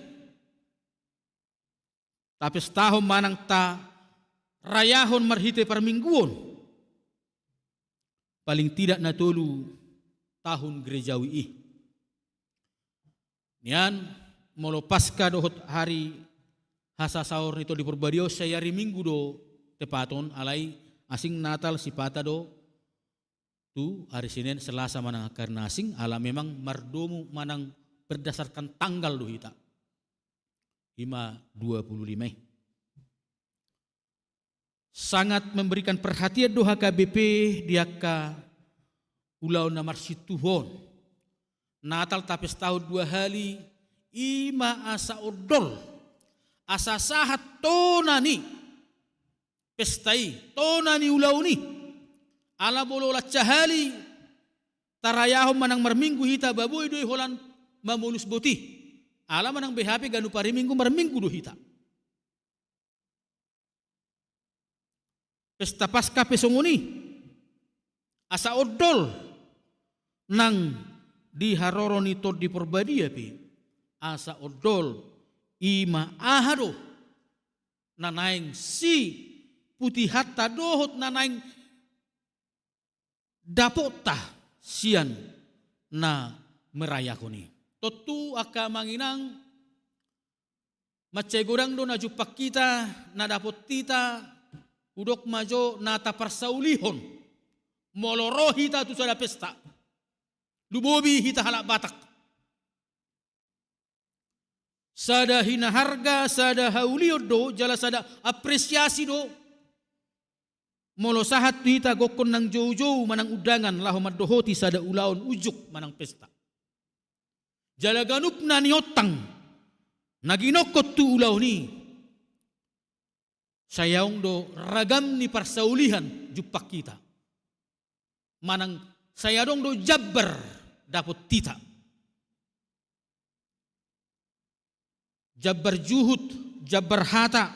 tapestahon manang tarayahon marhite parmingguon, paling tidak na tolu tahun gerejawi i. Nian, molo Paskah dohot hari hasasaor ni Tondi Parbadia on sai ari Minggu do tepaton, alai asing Natal sipata do tu ari Senen, Selasa manang angka ari na asing, ala memang mardomu manang berdasarkan tanggal do hita. Ima dua puluh lima i. Sangat memberikan perhatian do H K B P di angka ulaon na marsintuhu on. Natal tapestahon dua hali, ima asa ondol, asa sahat tona ni pesta i, tona ni ulaon i. Ala molo olat sahali tarayahon manang marminggu hita, ba boi do i holan mamolus boti. Ala manang beha pe ganup ari Minggu marminggu do hita. Pesta Paskah pe songon i. Asa ondol nang di haroro ni Tondi Parbadia pe. Asa ondol, ima aha do na naeng siputihonta dohot na naeng dapotta sian na merayahon i. Tontu angka amang inang, mansai godang do na jumpang hita, na dapot hita, hudok ma jo na taparsaulihon molo ro hita tu sada pesta. Lumobi hita halak Batak. Sada hinaharga, sada haulion do, jala sada apresiasi do molo sahat tu hita gokkon nang joujou manang undangan laho mandohoti sada ulaon unjuk manang pesta. Jala ganup na niontang na ginokkon tu ulaon i, sai adong do ragam ni parsaulian jumpang hita. Manang sai adong do jambar dapot hita. Jambar juhut, jambar hata,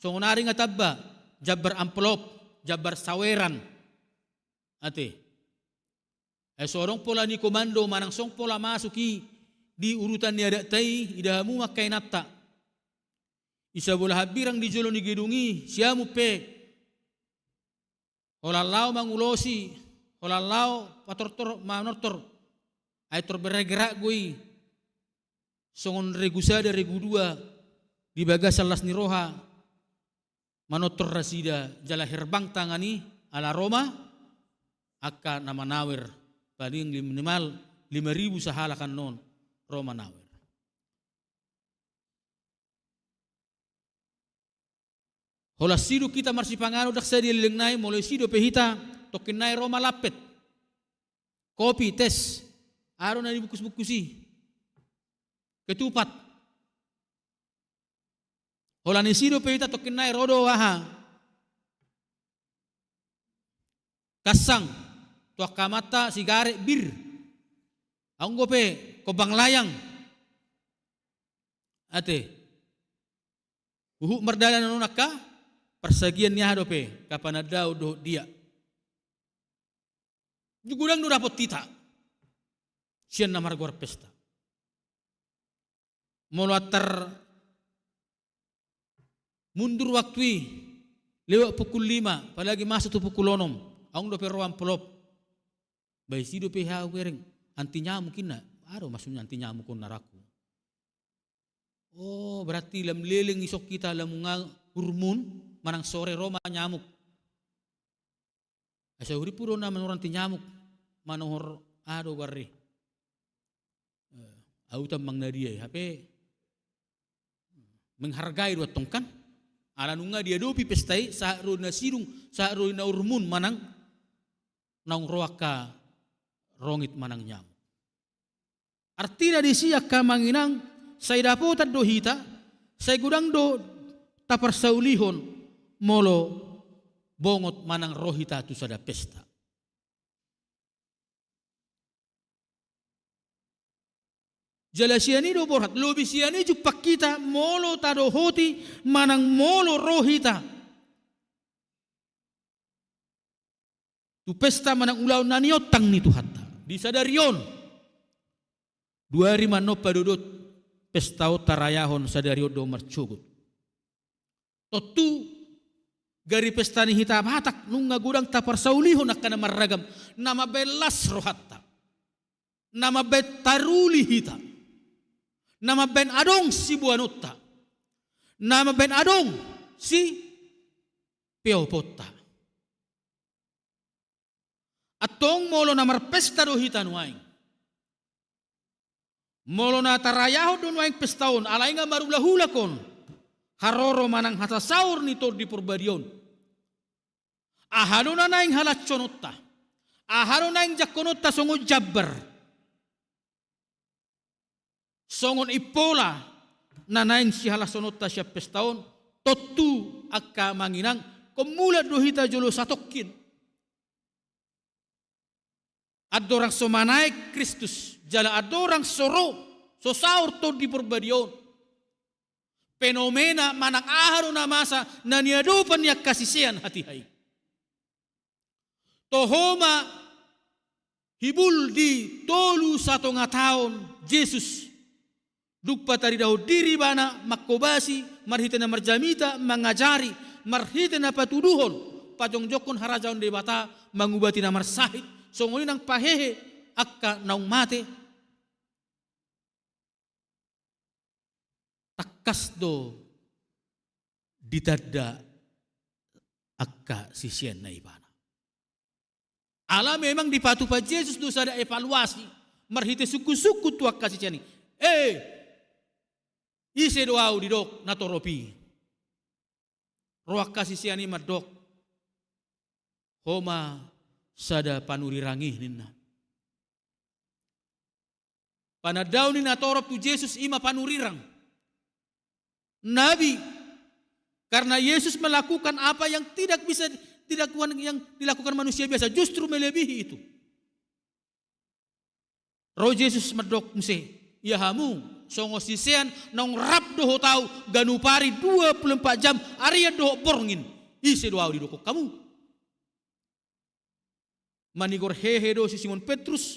songon ari nga tamba, jambar amplop, jambar saweran. Ate. Ai so adong pola ni komando manang so adong pola masuk i di urutan ni adatta i, ida hamu ma angka inanta. Isa bola hambirang di jolo ni gedung i, siamun pe holan laho mangulosi, holan laho patortor, manortor. Ai tor bergerak do i songon regu sada, regu dua di bagasan las ni roha, manortor nasida jala herbang tangan i ala ro ma angka na manawer, paling minimal lima ribu sahalak annon ro manawer. Holan sidung hita marsipanganon ndang sadia leleng nai, molo isi dope hita tongkin nai ro ma lampet, kopi, tes, aha do na dibungkus-bungkus i, ketupat. Holan isi dope hita tongkin nai ro do aha, kansang, tu angka amanta sigaret, bir, anggo pe kombang layang. Ate. Huhut mardalan annon angka parsagian ni aha dope, kapanandaon dohot dia. Godang do dapot hita sian na margoar pesta. Molo antar mundur waktu i Lewat pukul lima, apalagi masuk tu pukul onom. Adong dope ro amplop. Ba isi dope hea hubereng. Anti nyamuk inna. Aha do maksudna anti nyamuk on, arahku? Oh, berarti lam leleng ison hita lam nunga urmun manang sore ro ma nyamuk. Asa huripu do na manorang anti nyamuk, manohor aha do barre. Eh, au tambang na dia i, hape menghargai do antong kan. Ala nunga diadopi pesta i, sahat ro na sidung, sahat ro na urmun manang naung ro angka rongit manang nyamuk. Artina disi angka amang inang, sai dapotan do hita, sai godang do taparsaulihon molo bongot manang ro hita tu sada pesta. Jala sian i do borhat, lobi sian i jumpang hita molo tadohoti manang molo ro hita tu pesta manang ulaon na niontang ni Tuhanta. Di sadari on, dua ari manang onom padodot pesta on tarayahon, sadari on do marsogot. Tontu gari pesta ni hita Batak nunga godang taparsaulihon angka na marragam, na mambaen las rohanta, na mambaen taruli hita, na mambaen adong siboanonta, na mambaen adong sipeoponta. Antong molo na marpesta do hita nuaeng, molo na tarayahon do nuaeng pesta on, alai nga marulahulak on haroro manang hasasaor ni Tondi Porbadia on, aha do na naeng halashononta? Aha do naeng jangkononta songon jambar, songon impola na naeng sihalashononta sian pesta on? Tontu angka amang inang, hombar do hita jolo satongkin. Andorang so manaek Kristus jala andorang so ro, so saor Tondi Porbadia on, fenomena manang aha do na masa na niadopan ni angka sisean hatiha i? Toho ma hibul di tolu satonga taon Jesus, dung pataridahon diri ibana, manghobasi marhite na marjamita, mangajari marhite na patuduhon, pajongjongkon harajaon Debata, mangubati na marsahit, songon i nang pahehe angka naung mate. Tangkas do ditanda angka siseanna ibana. Ala memang dipatupa Jesus do sada evaluasi marhite sungkunsungkun tu angka sisean i. Eh, ise do ahu didok na torop i? Ro angka sisean i mandok, ho ma sada panurirang i, ninna. Panandaon ni na torop tu Jesus i ma panurirang. Nabi, karena Yesus melakukan apa yang tidak bisa dilakukan, yang dilakukan manusia biasa, justru melebihi itu. Ro Jesus mandok muse, ia hamu songon sisean naung rap dohot ahu ganup ari dua puluh empat jam, arian dohot borngin, ise do ahu didok hamu? Manigor hehe do si Simon Petrus,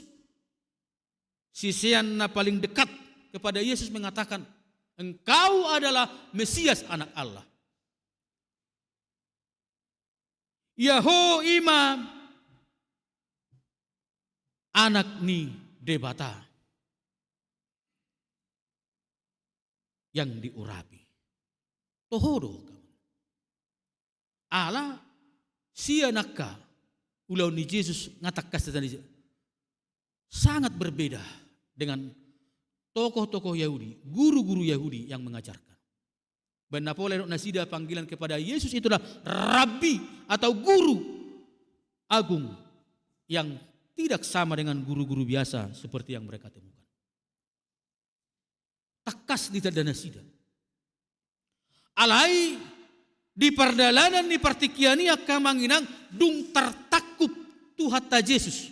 sisean na paling dekat kepada Yesus, mengatakan, "Engkau adalah Mesias, Anak Allah." Ia ho i ma Anak ni Debata yang diurapi. Toho do. Ala sian angka ulaon ni Jesus nga tangkas tadi sangat berbeda dengan tokoh-tokoh Yahudi, guru-guru Yahudi yang mengajarkan. Baen na pola didok nasida panggilan kepada Yesus itulah Rabbi atau Guru Agung yang tidak sama dengan guru-guru biasa seperti yang mereka temukan. Tangkas ditanda nasida. Alai di pardalanan ni partingkian i angka amang inang, dung tartangkup Tuhanta Jesus,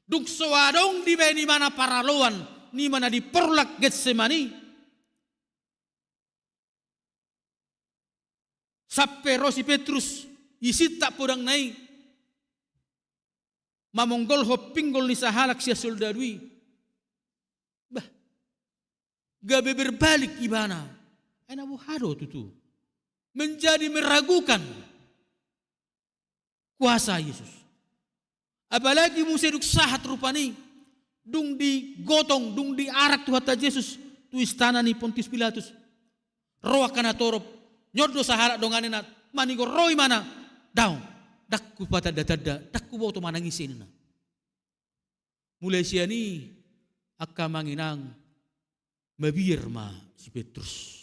dung so adong dibaen ibana paraloan, ima na di porlak Getsemani, sampe ro si Petrus, isintap podangna i, mamonggolhon pinggol ni sahalak sian soldadu i. Bah, gabe berbalik ibana. Ai na boha do tutu? Menjadi meragukan. Kuasa Jesus. Apalagi muse dung sahat rupani, dung digotong, dung diarak Tuhanta Jesus tu istana ni Pontius Pilatus. Ro angka natorop, nyondo sahalak donganna, manigor ro imana, daong, ndang hupatanda-tanda, ndang huboto manang ise ninna. Mulai sian i angka amang inang, mabiar ma si Petrus.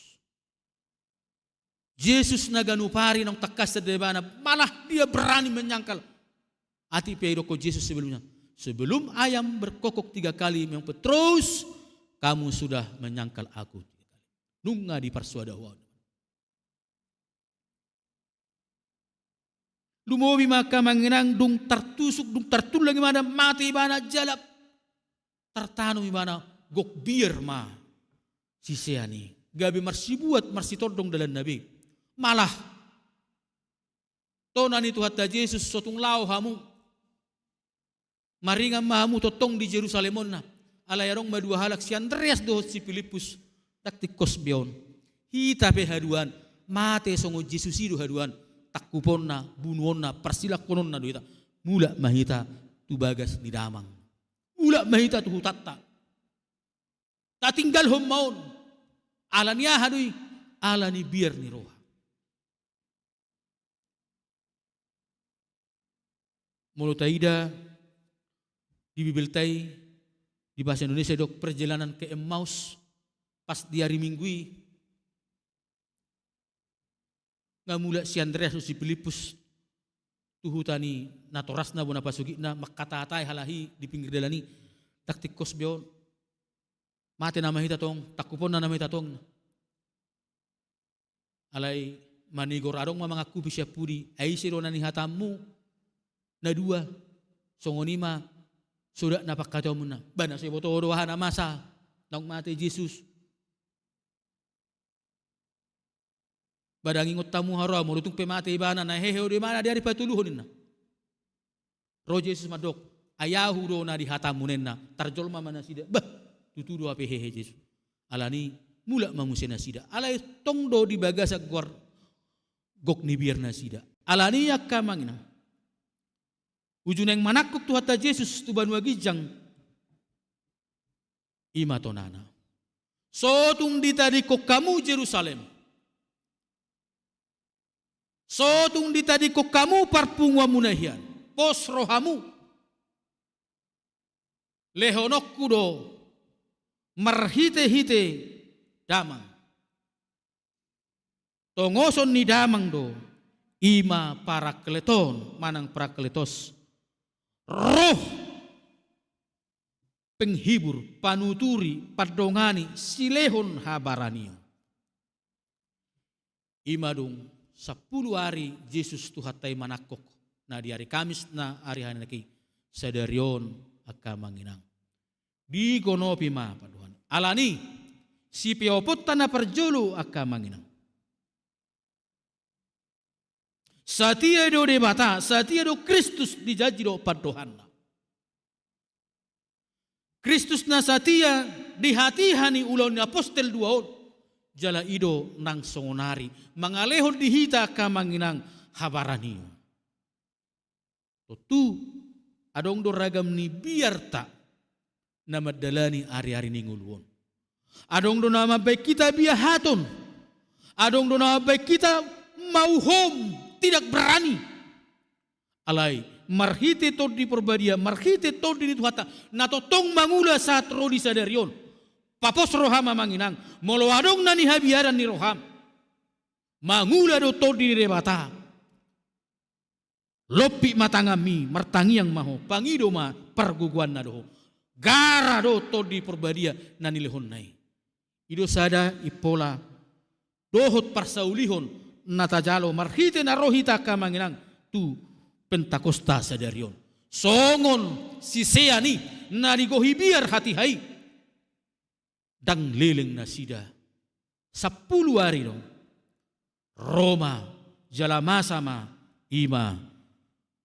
Jesus na ganup ari naung tangkas tanda ibana, malah dia berani menyangkal. Atik pe idokkon Jesus sebelumnya, sebelum ayam berkokok tiga kali, memang Petrus, kamu sudah menyangkal aku tiga kali. Nunga diparsoada ho. Lumobi ma angka amang inang, dung tartusuk, dung tartullang ibana, mate ibana, jala tartanom ibana, gok biar ma sisean i. Gabe marsibuat, marsitondong dalanna be. Malah tona ni Tuhanta Jesus, so tung laho hamu, maringan ma hamu tongtong di Jerusalem on, ninna. Alai adong ma dua halak, si Andreas dohot si Pilippus, ndang tingkos be on. Hita pe haduan, mate songon Jesus i do haduan, tangkuponna, bunuonna, parsilangkononna do hita. Mulak ma hita tu bagas ni damang. Mulak ma hita tu hutanta. Tatinggalhon ma on. Ala ni aha do i? Ala ni biar ni roha. Molo taida di Bibelta i, di bahasa Indonesia didok perjalanan ke Emmaus, pas di ari Minggu i, nga mulak si Andreas dohot si Pilippus tu huta ni natorasna, bona pasogitna, mangkatahatai halak i di pinggir dalan i, ndang tingkos be on. Mate nama hita tong, tangkuponna nama hita tong. Alai manigor adong ma mangangkupi sian pudi, ai ise do na nihatammu na dua, songon i ma sodat na pangkataionmuna. Ba na so iboto do aha na masa, naung mate Jesus. Ba ndang ingot hamu haroa, molo tung pe mate ibana, na hehe do imana di ari patoluhon ninna. Ro Jesus mandok, ai ahu do na dihatammu ninna, tarjolma ma nasida. Bah, tutu do hape hehe Jesus. Alani mulak ma muse nasida. Alai tong do di bagasan goar gok ni biar nasida. Alani angka amang inang, uju naeng manangkok Tuhanta Jesus tu banua ginjang, i ma tonana. So tung ditadingkon hamu Jerusalem, so tung ditadingkon hamu parpunguanmuna hian, pos rohamu. Lehononku do marhitehite damang. Tongoson ni damang do, i ma Parakleton manang Parakletos. Roh penghibur, panuturi, pandongani, silehon habaranion. I ma dung sampulu ari Jesus Tuhanta i manangkok, na di ari Kamis na ari hahinanak i, sadari on angka amang inang, digonopi ma pandohan. Alani, sipeoponta na parjolo angka amang inang, satia do Debata, satia do Kristus, dijanji do pandohanna. Kristus na satia di hatiha ni ulaon ni apostel dua on, jala i do nang songonari mangalehon di hita angka amang inang habaranion. Tontu adong do ragam ni biarta na mandalani ari-ari ni ngolu on. Adong do na mambaen hita biahaton. Adong do na mambaen hita mauhom, tidak berani. Alai marhite Tondi Parbadia, marhite Tondi ni Tuhanta, na tongtong mangula sahat ro di sadari on, papos roham amang inang, molo adong na nihabiaran ni roham, mangula do Tondi ni Debata. Lompit ma tanganmi, martangiang ma ho, pangido ma pargogoanna do ho. Gara do Tondi Parbadia na nilehonna i. I do sada impola dohot parsaulihon na tajalo marhite na ro hita angka amang inang tu Pentakosta sadari on. Songon sisean i na digohi biar hatiha i. Ndang leleng nasida. Sampulu ari do. Ro ma, jala masa ma, i ma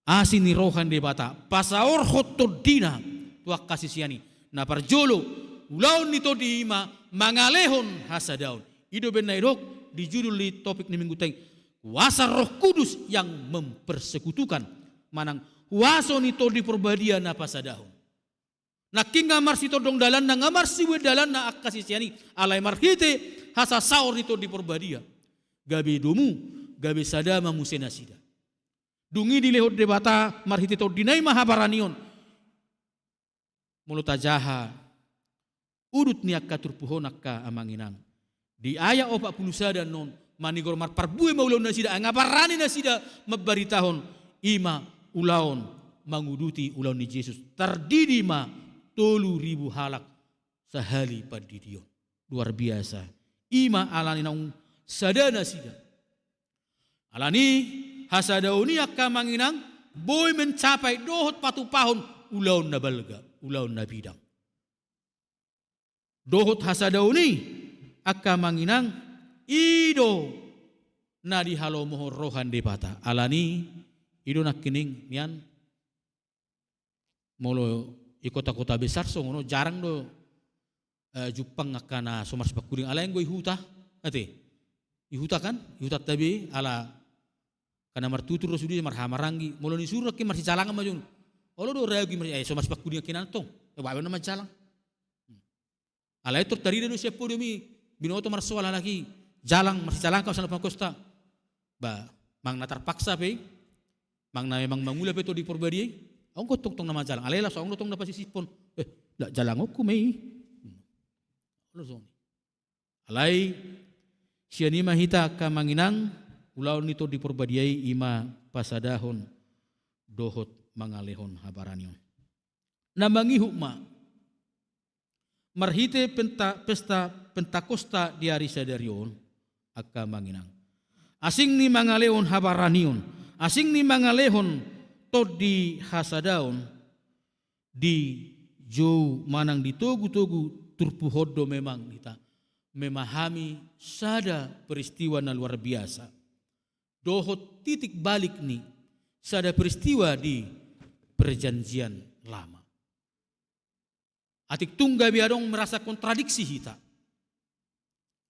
asi ni roha ni Debata, pasaorhon Tondina tu angka sisean i. Na parjolo, ulaon ni Tondi i ma mangalehon hasadaon. I do umbahen na didok di judul ni topik ni Minggunta i, kuasa Roh Kudus yang mempersekutukan. manang huaso ni Tondi Porbadia na pasadahon. Nangkin nga marsitondong dalanna, nga marsibuat dalanna angka sisean i, alai marhite hasasaor ni Tondi Porbadia gabe domu, gabe sada ma muse nasida. Dung i dilehon Debata marhite Tondina i ma habaranion. Molo tajaha udut ni angka turpuk on, angka amang inang, di ayat opat pulu sada annon, manigor marparbue ma ulaon nasida, ai nga barani nasida mambaritahon i ma ulaon manguduti ulaon ni Jesus. Tardidi ma tolu ribu halak sahali pandidion. Luar biasa. I ma alani naung sada nasida. Alani hasadaon i, angka amang inang, boi mencapai dohot patupahon ulaon na balga, ulaon na bidang. Dohot hasadaon i, angka amang inang, i do na dihalomohon roha ni Debata. Alani i do nangkining nian, molo i kota-kota besar songon on, jarang do, eh, jumpang angka na so marsipangkuling, alai anggo i huta, ate. I huta kan, i hutanta be, ala angka na martutur do sude, marhahamaranggi. Molo ni suru nangkin marsijalangan ma jolo. Olo do ragu i mar-, eh, so marsipangkuling nangkin antong. Eh, baen nama jalang. Alai tor tarida do sian podium i, binoto marsoal halak i, jalang, marsijalang hau sian lapangan kosta. Ba, manang na tarpaksa pe i, manang na memang mangula pe Tondi Porbadia i, adong tongtong na manjalang. Alai laos adong do tong na pasisiphon. Eh, la jalangonku ma i. Olo songon i. Alai sian i ma hita angka amang inang, ulaon ni Tondi Porbadia i, i ma pasadahon dohot mangalehon habaranion. Na mangihut ma marhite penta-, pesta Pentakosta di ari sadari on, angka amang inang. Asing ni mangalehon habaranion, asing ni mangalehon tondi hasadaon, dijou manang di togu-togu turpuk on do memang hita memahami sada peristiwa na luar biasa. Dohot titik balik ni sada peristiwa di Perjanjian Lama. Atik tung gabe adong merasa kontradiksi hita.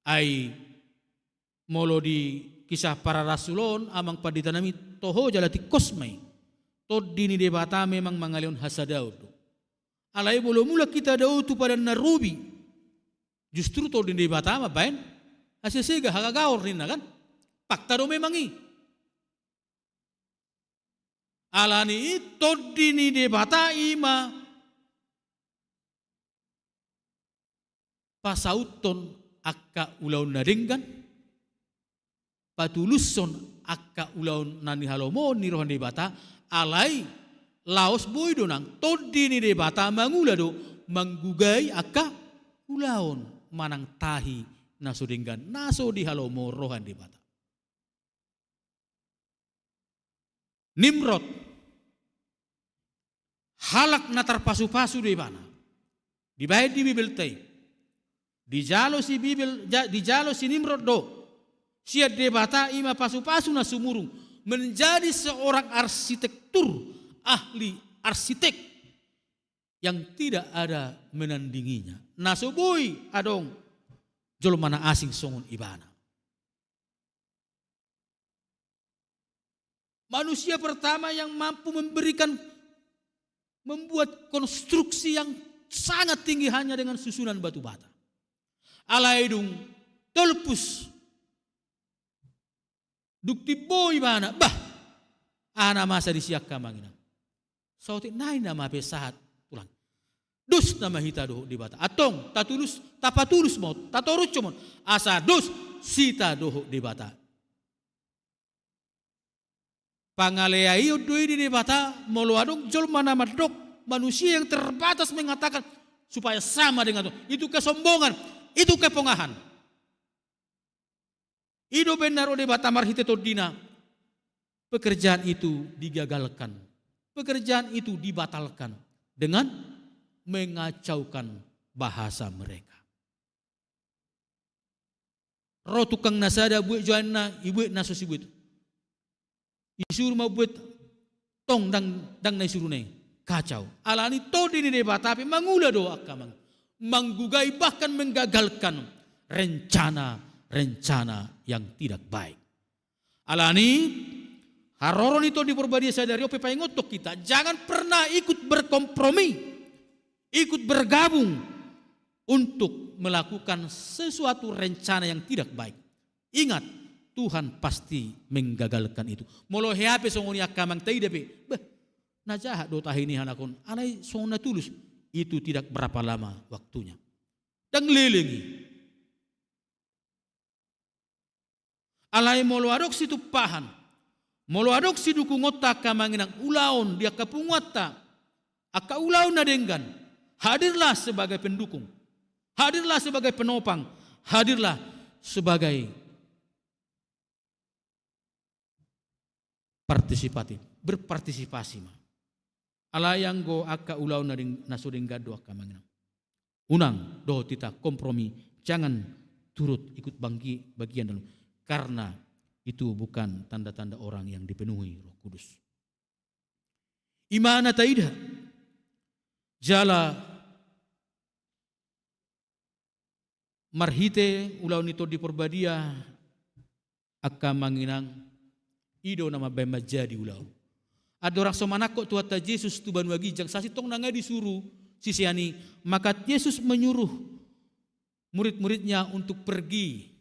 Ai molo di Kisah Para Rasul on, amang pandita nami, toho jala tingkos ma i. Tondi ni Debata memang mangalehon hasadaon do. Alai molo mulak hita dao tu Padan na Robi, justru Tondi ni Debata mambaen hasesega, hagagaon ninna kan. Fakta do memang i. Alani i Tondi ni Debata i ma pasauthon angka ulaon na denggan, patulushon angka ulaon na nihalomohon ni roha ni Debata, alai laos boi do nang Tondi ni Debata mangula do manggugai angka ulaon manang tahi na so denggan, na so dihalomohon roha ni Debata. Nimrod, halak na tarpasupasu do ibana. Dibaen di Bibelta i. Dijalo si Bibel, ja-, dijalo si Nimrod do sian Debata i ma pasupasu na sumurung, menjadi seorang arsitektur, ahli arsitek yang tidak ada menandinginya. Na so boi adong jolma na asing songon ibana. Manusia pertama yang mampu memberikan, membuat konstruksi yang sangat tinggi hanya dengan susunan batu bata. Alai dung tolpus, dung timbo ibana, bah, aha na masa disi angka amang inang. Saotik nai nama pe sahat tulang. Dos nama hita dohot Debata. Antong, tatulus, tapatulus ma on, tatorus ma on. Asa dos hita dohot Debata. Pangaleaion do i di Debata, molo adong jolma na mandok, manusia yang terbatas mengatakan supaya sama dengan Tuhan. Itu kesombongan, itu kepongahan. I do umbahen na ro Debata marhite tondina, pekerjaan itu digagalkan, pekerjaan itu dibatalkan dengan mengacaukan bahasa mereka. Ro tukang na sada, buat joanna, ibuat na so sibuat. Isuru ma buat, tong ndang, ndang na isuruna i. Kacau. Alani Tondi ni Debata pe mangula do angka amang. Manggugai bahkan menggagalkan rencana-rencana yang tidak baik. Alani Haroro ni Tondi Porbadia sadari on pe paingothon hita, jangan pernah ikut berkompromi, ikut bergabung untuk melakukan sesuatu rencana yang tidak baik. Ingat, Tuhan pasti menggagalkan itu. Molo hea pe songon i angka amang, taida pe, bah, na jahat do tahe ni halak on, alai songon na tulus, itu tidak berapa lama waktunya. Ndang leleng i. Alai molo adong situmpahan, molo adong sidukungonta angka amang inang, ulaon di angka punguanta, angka ulaon na denggan, hadirlah sebagai pendukung, hadirlah sebagai penopang, hadirlah sebagai partisipatif, berpartisipasi ma. Alai anggo angka ulaon na deng-, na so denggan do angka amang inang, unang dohot hita kompromi, jangan turut ikut banggi-, bagian dalam, karena itu bukan tanda-tanda orang yang dipenuhi Roh Kudus. I ma na taida, jala marhite ulaon ni Tondi Porbadia, angka amang inang, i do na mambahen manjadi ulaon. Andorang so manangkok Tuhanta Jesus tu banua ginjang, sasintongna nga disuru sisean i, maka Jesus menyuruh murid-muridnya untuk pergi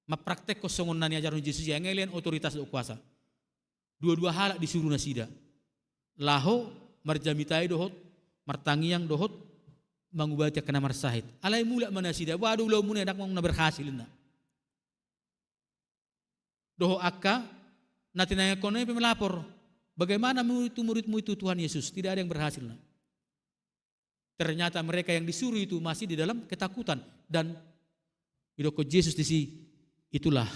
mempraktekhon songon na niajarhon Jesus i, nga dilean otoritas dohot kuasa. Dua-dua halak disuru nasida. Laho marjamita i dohot martangiang dohot mangubati angka na marsahit. Alai mulak ma nasida, boha do ulaonmuna i, ndang adong na berhasil, ninna. Dohot angka na tinangiangkon i pe melapor, bagaimana mu itu muridmu itu, Tuhan Yesus, tidak ada yang berhasil, ninna. Ternyata mereka yang disuruh itu masih di dalam ketakutan. Dan didokkon Jesus disi, itulah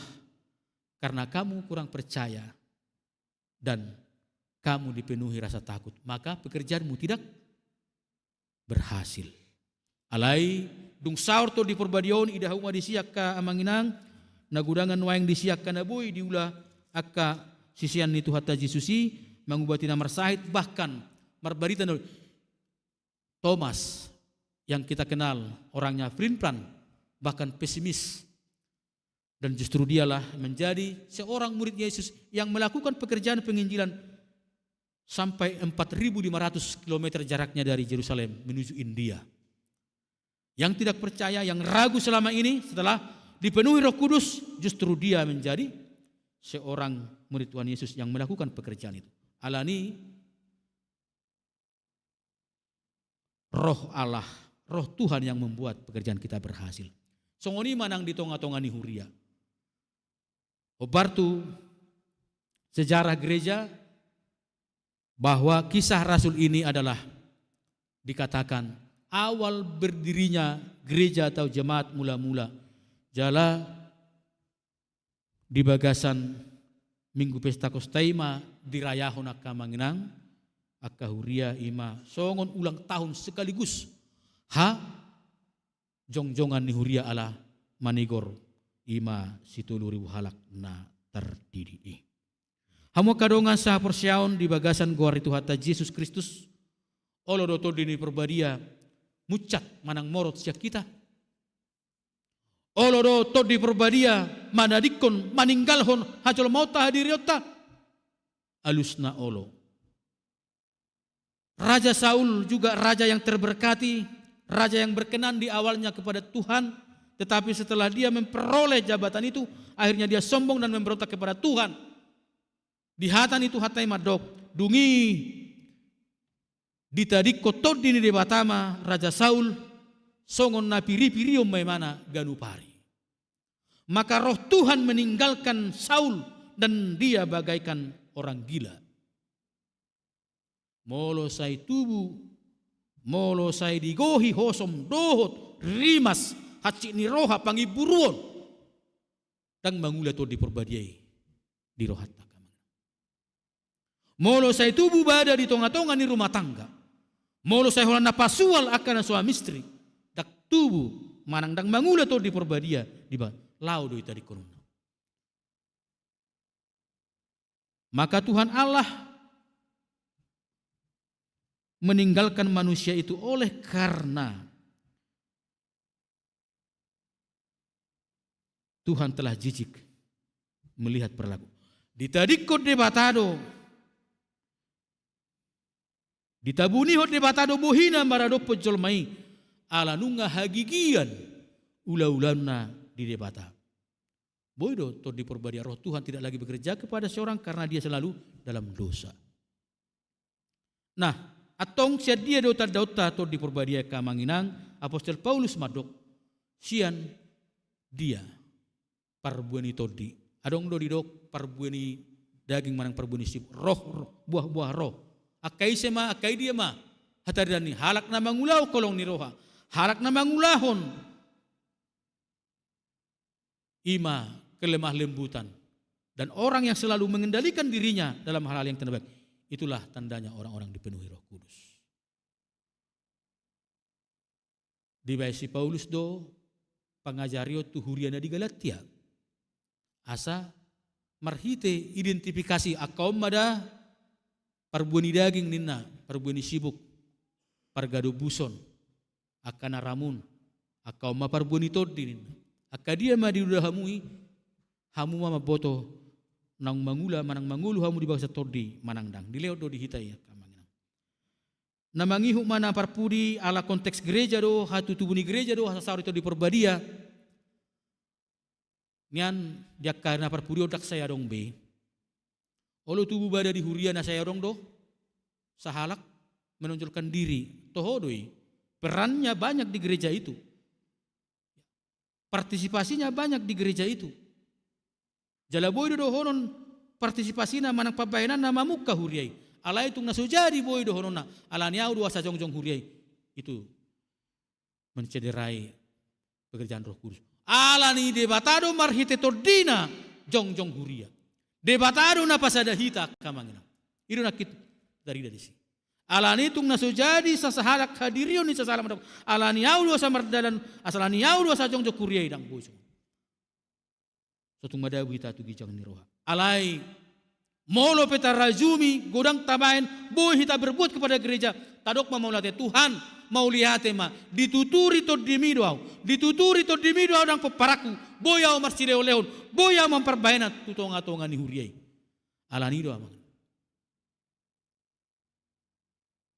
karena kamu kurang percaya dan kamu dipenuhi rasa takut, maka pekerjaanmu tidak berhasil. Alai dung saor Tondi Porbadia on, idahu ma disi angka amang inang, na godang nuaeng disi angka na boi diula angka sisean ni Tuhanta Jesus i, mangubati na marsahit, bahkan marbarita na Thomas yang kita kenal orangnya pelin-pelan, bahkan pesimis. Dan justru dialah menjadi seorang murid Yesus yang melakukan pekerjaan penginjilan sampai empat ribu lima ratus kilometer jaraknya dari Yerusalem menuju India. Yang tidak percaya, yang ragu selama ini, setelah dipenuhi Roh Kudus, justru dia menjadi seorang murid Tuhan Yesus yang melakukan pekerjaan itu. Alani Roh Allah, Roh Tuhan yang membuat pekerjaan kita berhasil. Songon i ma nang di tonga-tonga ni huria. Hombar tu sejarah gereja, bahwa Kisah Rasul ini adalah dikatakan awal berdirinya gereja atau jemaat mula-mula. Jala di bagasan Minggu Pesta Kosta i ma dirayahon angka amang inang, angka huria, i ma songon ulang tahun sekaligus hajongjongan ni huria ala manigor i ma sitolu ribu halak na tardidi i. Hamu angka dongan sahaporseaon di bagasan goar ni Tuhanta Jesus Kristus, olo do Tondi ni Porbadia munsat manang morot sian hita? Olo do Tondi Porbadia manadingkon, maninggalhon hajolmaonta, hadirionta? Alusna olo. Raja Saul juga raja yang terberkati, raja yang berkenan di awalnya kepada Tuhan, tetapi setelah dia memperoleh jabatan itu, akhirnya dia sombong dan memberontak kepada Tuhan. Dihata ni Tuhanta i mandok, dung i ditadingkon Tondi ni Debata ma Raja Saul, songon na piripirion ma imana ganup ari. Maka Roh Tuhan meninggalkan Saul dan dia bagaikan orang gila. Molo sai tubu, molo sai digohi hosom dohot rimas, hansit ni roha, pangimburuon, ndang mangula Tondi Porbadia i di rohanta. Molo sai tubu bada di tonga-tonga ni rumah tangga, molo sai holan na pasual angka na suami istri, ndang tubu manang ndang mangula Tondi Porbadia di ba-, laho do itadingkon. Maka Tuhan Allah meninggalkan manusia itu oleh karena Tuhan telah jijik melihat perilaku. Ditadingkon Debata do, ditabunihon Debata do bohina maradophon jolma i, ala nunga hagigian ulaulaonna di Debata. Boi do Tondi Porbadia, Roh Tuhan tidak lagi bekerja kepada seorang karena dia selalu dalam dosa. Nah, antong sian dia do tandaonta Tondi Porbadia angka amang inang? Apostel Paulus mandok, sian dia parbue ni tondi. Adong do didok parbue ni daging manang parbue ni sibuk. Roh, roh, buah-buah roh. Angka ise ma, angka i dia ma? Hata dia ni halak na mangulahon holong ni roha, halak na mangulahon ima kelemah lembutan. Dan orang yang selalu mengendalikan dirinya dalam hal-hal yang tidak baik, itulah tandanya orang-orang dipenuhi Roh Kudus. Dibaen si Paulus do pangajarion tu huria na di Galatia. Asa marhite identifikasi, angka on ma da parbue ni daging ninna, parbue ni sibuk, pargadobuson, angka na ramun, angka on ma parbue ni tondi ninna. Angka dia ma diula hamu i, hamu ma mamboto naung mangula manang mangolu hamu di bagasan tondi manang ndang. Dilehon do di hita i angka amang inang. Na mangihut ma na parpudi ala konteks gereja do, hatutubu ni gereja do, hasasao ni Tondi Porbadia. Nian di angka na parpudi on ndang sai adong be. Olo tubu bada di huria na sai adong do sahalak menonjolkan diri. Toho do i. Perannya banyak di gereja itu. Partisipasinya banyak di gereja itu. Jala boi do dohonon partisipasina manang pambahenanna mamungka huria i. Alai tung na so jadi boi dohononna, ala ni ahu do asa jongjong huria i. Itu mencederai pekerjaan Roh Kudus. Ala ni Debata do marhite tondina jongjong huria. Debata do na pasada hita angka amang inang. I do na hita tarida disi. Ala ni tung na so jadi sasahalak hadirion ni sasahalak mandok, ala ni ahu do asa mardalan, asa ala ni ahu do asa jongjong huria i, ndang boi songon. So tung madabu hita tu ginjang ni roha. Alai molo pe tarajumi godang tabaen boi hita berbuat kepada gereja, tadok ma mauliate, Tuhan, mauliate ma, dituturi tondimi do ahu, dituturi tondimi do ahu nang pomparanku, boi ahu marsilehonlehon, boi ahu mamparbahenan tu tongatonga ni huria i. Ala ni do amang.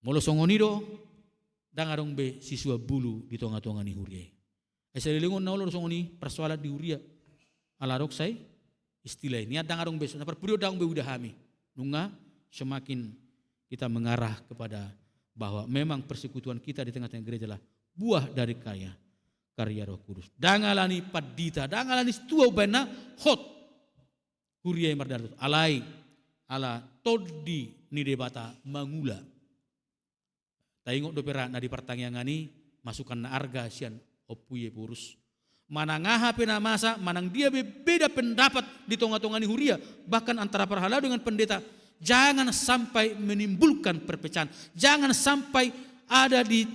Molo songon i do, ndang adong be sisuan bulu di tongatonga ni huria i. Ai saleleng on na olo do songon i parsoalan di huria. Ala adong sai istilah i. Nian ndang adong be, na parpudi on ndang adong be huida hami. Nunga semakin kita mengarah kepada bahwa memang persekutuan kita di tengah-tengah gereja adalah buah dari karya, karya Roh Kudus. Ndang ala ni pandita, ndang ala ni situa umbahen na hot huria i mardalan, alai ala Tondi ni Debata mangula. Taingot dope ra na di partangiangan i masukan na arga sian Ompu Ephorus. Manang aha pe na masa, manang dia be beda pendapat di tongatonga ni huria, bahkan antara parhalado dengan pendeta, jangan sampai menimbulkan perpecahan, jangan sampai ada di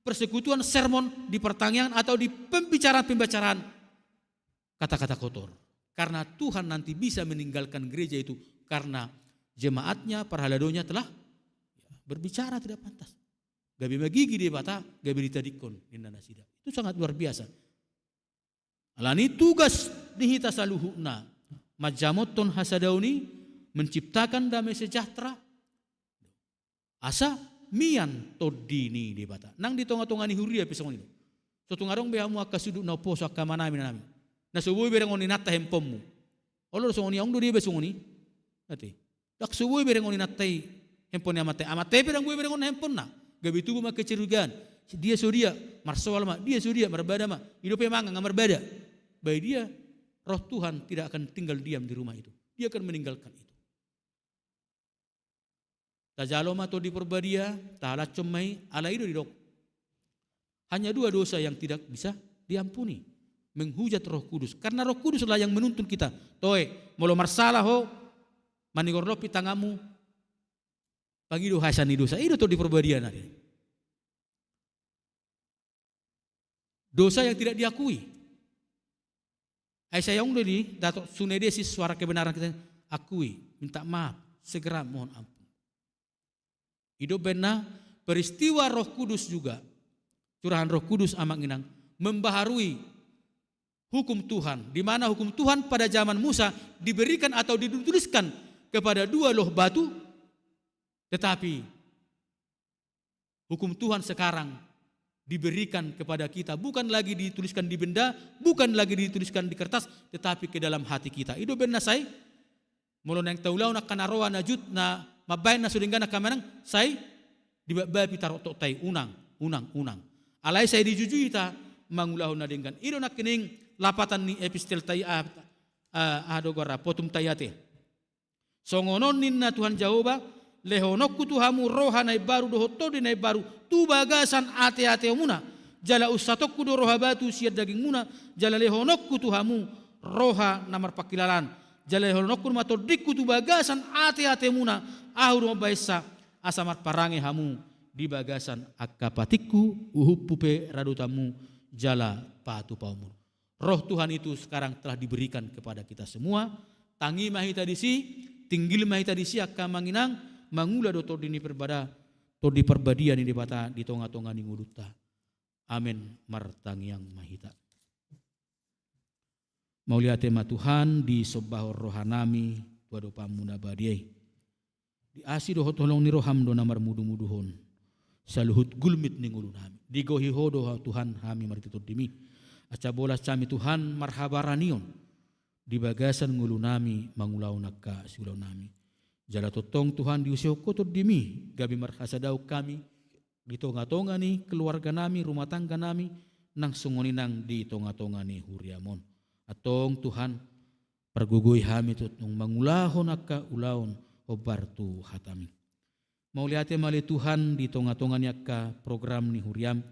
persekutuan, sermon, di partangiangan atau di pembicaraan-pembicaraan kata-kata kotor. Karena Tuhan nanti bisa meninggalkan gereja itu karena jemaatnya, parhaladonya telah berbicara tidak pantas. Gabe magigi Debata, gabe ditadingkon ninna nasida. Itu sangat luar biasa. Ala ni tugas ni hita saluhutna manjamothon hasadaon i, menciptakan damai sejahtera, asa mian Tondi ni Debata nang di tongatonga ni huria pe songon i do. So tung adong be hamu angka sundut na umposo, angka amanami, inanami, na so boi berengon inanta handphonemu? Olo do songon i? Adong do dia be songon i? Ate. Ndang so boi berengon inanta i handphone ni amanta i. Amanta i pe ndang boi berengonna handphonena. Gabe tubu ma kecurigaan. Dia so dia, marsoal ma, dia so dia, marbada ma. I dope mangan nga marbada. Bae dia, Roh Tuhan tidak akan tinggal diam di rumah itu. Dia akan meninggalkan itu. Tajalo ma Tondi Porbadia, tahalashon ma i, alai i do didok. Hanya dua dosa yang tidak bisa diampuni. Menghujat Roh Kudus. Karena Roh Kuduslah yang menuntun kita. Toe, molo marsala ho, manigor lopi tanganmu, pangido hasean ni dosa. I do Tondi Porbadia na dia. Dosa yang tidak diakui. Ai sai adong do di dato Sunedesis, Suara Kebenaran kita, akui, minta maaf, segera mohon ampun. I do umbahen na peristiwa Roh Kudus juga, curahan Roh Kudus amang inang, membaharui hukum Tuhan, di mana hukum Tuhan pada zaman Musa diberikan atau dituliskan kepada dua loh batu, tetapi hukum Tuhan sekarang diberikan kepada kita, bukan lagi dituliskan di benda, bukan lagi dituliskan di kertas, tetapi ke dalam hati kita. I do umbahen na sai, molo naeng taulahon angka na roa na jut na mambahen na so denggan angka manang sai dibakbapi taroktok tai, unang, unang, unang. Alai sai dijujui hita mangulahon na denggan. I do nangkining lapatan ni epistel tai, ah, ah, aha do goarna, potum tai ate. Songon on ninna Tuhan Jahowa, lehononku tu hamu roha na imbaru dohot tondi na imbaru tu bagasan ateateonmuna. Jala unsatonku do roha batu sian dagingmuna, jala lehononku tu hamu roha na marpangkilalaan. Jala lehononku ma tondingku tu bagasan ateateonmuna, ahu do mambahensa, asa marparange hamu di bagasan angka patikku, uhumhu pe radotanmu jala patupaonmu. Roh Tuhan itu sekarang telah diberikan kepada kita semua. Tangi ma hita disi, tinggil ma hita disi angka amang inang, mangula do Tondi ni Parbada, Tondi Parbadia ni Debata di tongatonga ni ngolunta. Amen. Martangiang ma hita. Mauliate ma Tuhan, disombahon rohanami tu adopanmu na badia i. Di asi dohot holong ni roham do na marmudumuduhon saluhut gulmit ni ngolunami. Digohi Ho do Tuhan hami marhite Tondimi. Asa bolas hami Tuhan marhabaranion di bagasan ngolunami mangulahon angka siulaonnami. Jala tongtong Tuhan diusehon Ho Tondimi gabe marhasadaon hami di tongatonga ni keluarganami, rumah tangganami, nang songon i nang di tongatonga ni huriam on. Antong Tuhan, pargogoi hami tongtong mangulahon angka ulaon hombar tu hatami. Mauliate ma ale Tuhan di tongatonga ni angka program ni huriam,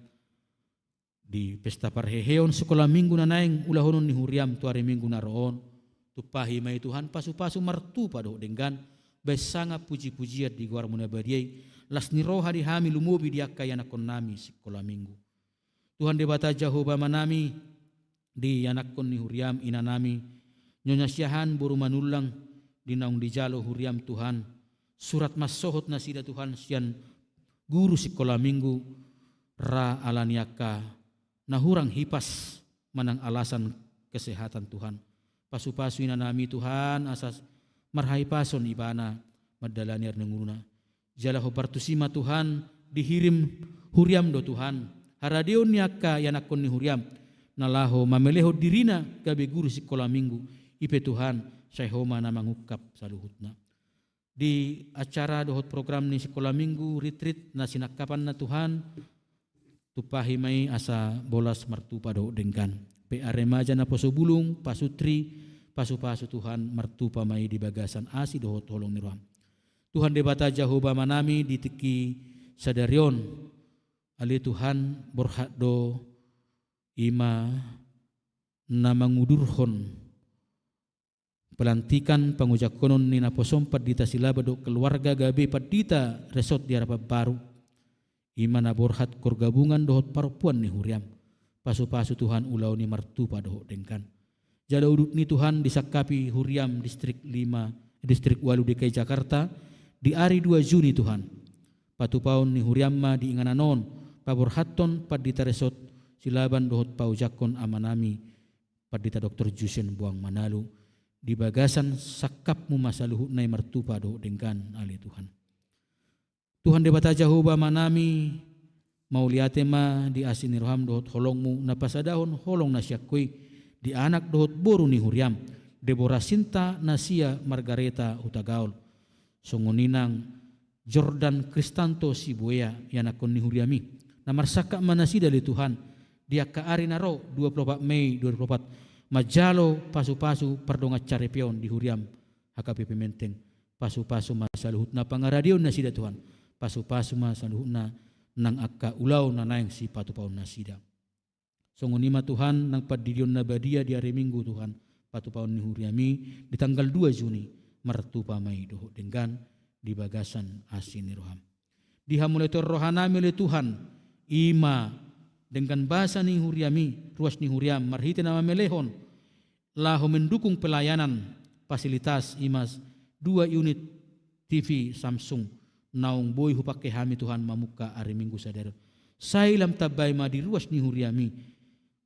di pesta parheheon sikola minggu na naeng ulahonon ni huriam tu ari Minggu na ro on. Tumpahi ma i Tuhan pasupasu martupa dohot denggan, bahen sangap pujipujian di goarmu na badia i, las ni roha di hami lumobi di angka ianakkonnami sikola minggu. Tuhan Debata Jahowa Amanami, di ianakkon ni huriam inanami, Nyonya Siahaan boru Manullang, di naung dijalo huriam Tuhan, surat mansohot nasida Tuhan sian guru sikola minggu, ra ala ni angka na hurang hipas manang alasan kesehatan Tuhan. Pasupasu inanami Tuhan asa marhahipason ibana mandalani ari ni ngoluna. Jala hombar tusi ma Tuhan dihirim huriam do Tuhan haradeon ni angka ianakkon ni huriam na laho mamelehon dirina gabe guru sikola minggu, i pe Tuhan sai Ho ma na mangungkap saluhutna. Di acara dohot program ni sikola minggu, retreat na sinangkapanna Tuhan, tumpahi ma i asa bolas martupa dohot denggan. Pe aremaja naposo bulung, pasutri, pasupasu Tuhan martupa ma i di bagasan asi dohot holong ni roham. Tuhan Debata Jahowa Amanami, di tingki sadari on, ale Tuhan, borhat do i ma na mangudurhon pelantikan pangojangkonon ni naposom Pandita Silaban dohot keluarga gabe Pandita Resort di Harapan Baru, i ma na borhat Koor Gabungan dohot parompuan ni huriam. Pasupasu Tuhan ulaon i martupa dohot denggan. Jala udut ni Tuhan disangkapi huriam distrik lima, distrik ualu D K I Jakarta, di ari dua Juni Tuhan. Patupaon ni huriam ma di inganan on, paborhathon Pandita Resort Silaban dohot paojangkon amanami, Pandita Doktor Jusen Boang Manalu, di bagasan sangkapmu ma saluhutna i martupa dohot denggan, ale Tuhan. Tuhan Debata Jahowa Amanami, mauliate ma di asi ni roham dohot holongmu na pasadahon holong na sian Ho i di anak dohot boru ni huriam, Debora Sinta Nasia Margareta Hutagaol, songon i nang Jordan Kristanto Sibuea, ianakkon ni huriam i. Na marsangkap ma nasida ale Tuhan, di angka ari na ro, dua pulu opat Mei dua ribu dua pulu opat, manjalo pasupasu pardongan saripeon di huriam H K B P Menteng. Pasupasu ma saluhutna pangaradeon nasida Tuhan. Pasupasu ma saluhutna nang angka ulaon na naeng sipatupaon nasida. Songon i ma Tuhan nang pandidion na badia di ari Minggu Tuhan, patupaon ni huriam i di tanggal dua Juni, martupa ma i dohot denggan di bagasan asi ni roham. Di hamuliateon rohanami ale Tuhan, i ma denggan basa ni huriam i, ruas ni huriam, marhite na mamelehon, laho mendukung pelayanan fasilitas i ma dua unit T V Samsung, naung boi hupangke hami Tuhan mamungka ari Minggu sadari on. Sai lam tambai ma di ruas ni huriam i,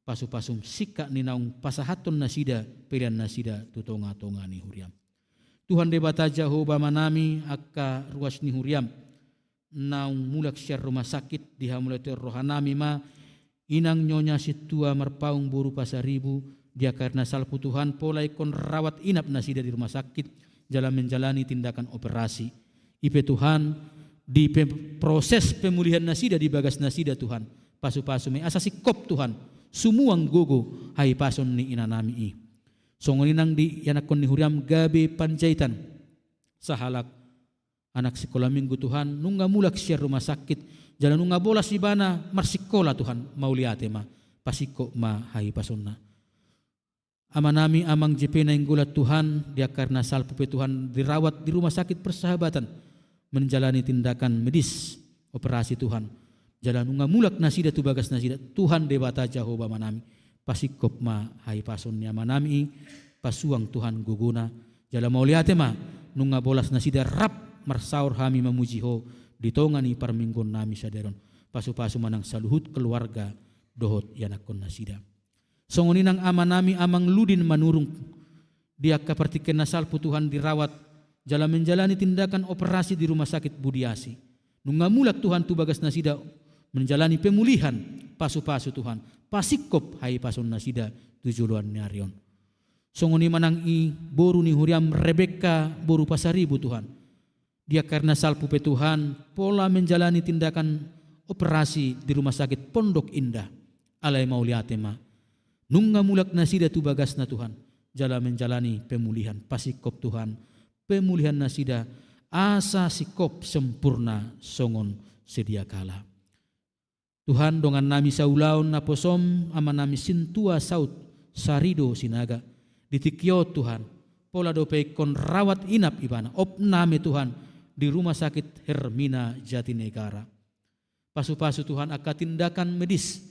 Pasu-pasum singkat ni naung pasahathon nasida pelean nasida tu tonga-tonga ni huriam. Tuhan Debata Jahowa Amanami, angka ruas ni huriam naung mulak sian rumah sakit, di hamu lae tu rohanami ma inang nyonya sintua marpaung boru Pasaribu, di angka ari na salpu Tuhan, pola ingkon rawat inap nasida di rumah sakit jala menjalani tindakan operasi. I pe Tuhan, di pe-, proses pemulihan nasida di bagas nasida Tuhan, pasu-pasu ma i asa singkop Tuhan sumuang gogo hahipason ni inanami i. Songon i nang di ianakhon ni huriam gabe Panjaitan, sahalak anak sikola minggu Tuhan, nunga mulak sian rumah sakit jala nunga bolas ibana marsikola Tuhan, mauliate ma, pasingkop ma hahipasonna. Amanami Amang J P Nainggolan Tuhan, di angka ari na salpu pe Tuhan dirawat di Rumah Sakit Persahabatan, menjalani tindakan medis, operasi Tuhan. Jala nunga mulak nasida tu bagas nasida, Tuhan Debata Jahowa Amanami, pasingkop ma hahipason ni amanami i, pasuang Tuhan gogona, jala mauliate ma, nunga bolas nasida rap marsaor hami mamuji Ho di tonga ni parmingguonnami sadari on. Pasu-pasu ma nang saluhut keluarga dohot ianakhon nasida. Songon i nang amanami Amang Ludin Manurung, di angka partingkian na salpu Tuhan dirawat, jala menjalani tindakan operasi di Rumah Sakit Budiasi. Nunga mulak Tuhan tu bagas nasida menjalani pemulihan, pasu-pasu Tuhan, pasingkop hahipason nasida tu joloan ni ari on. Songon i ma nang i boru ni huriam Rebekka boru Pasaribu Tuhan. Di angka ari na salpu pe Tuhan, pola menjalani tindakan operasi di Rumah Sakit Pondok Indah. Alai mauliate ma. Nunga mulak nasida tu bagasna Tuhan, jala menjalani pemulihan, pasingkop Tuhan, pemulihan nasida, asa singkop sempurna songon sedia kala. Tuhan, dongannami saulaon naposom, amanami sintua saut Sarido Sinaga, di tingki on Tuhan, pola dope ingkon rawat inap ibana, opname Tuhan, di Rumah Sakit Hermina Jatinegara. Pasu-pasu Tuhan angka tindakan medis,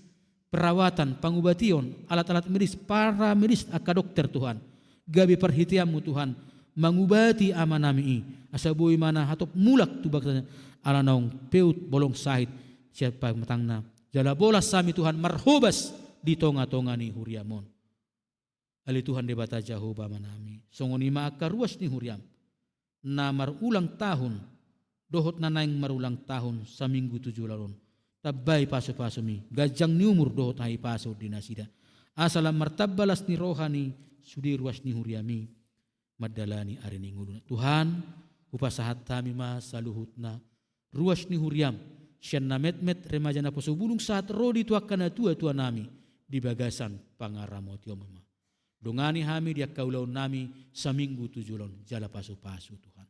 perawatan, pangubation, alat-alat medis, para medis, angka dokter Tuhan. Gabe parhiteanmu Tuhan, mangubati amanami i. Asa boi ma na hatop mulak tu bagasna ala naung peut bolong sahit sian pamatangna. Jala bolas hami Tuhan marhobas di tonga-tonga ni huriam on. Ale Tuhan Debata Jahowa Amanami, songon i ma angka ruas ni huriam, na marulang tahun, dohot na naeng marulang tahun saminggu tu joloan on, tambai pasu-pasumi, ganjang ni umur dohot hahipason di nasida. Asa lam martamba las ni roha ni sude ruas ni huriami, mandalani ari ni ngoluna. Tuhan, hupasahat hami ma saluhutna, ruas ni huriam, sian na metmet, remaja, naposo, bulung sahat ro di tu angka natua-tuanami, di bagasan pangaramotionmu ma. Dongani hami di angka ulaonnami saminggu tu joloan on, jala pasu-pasu Tuhan.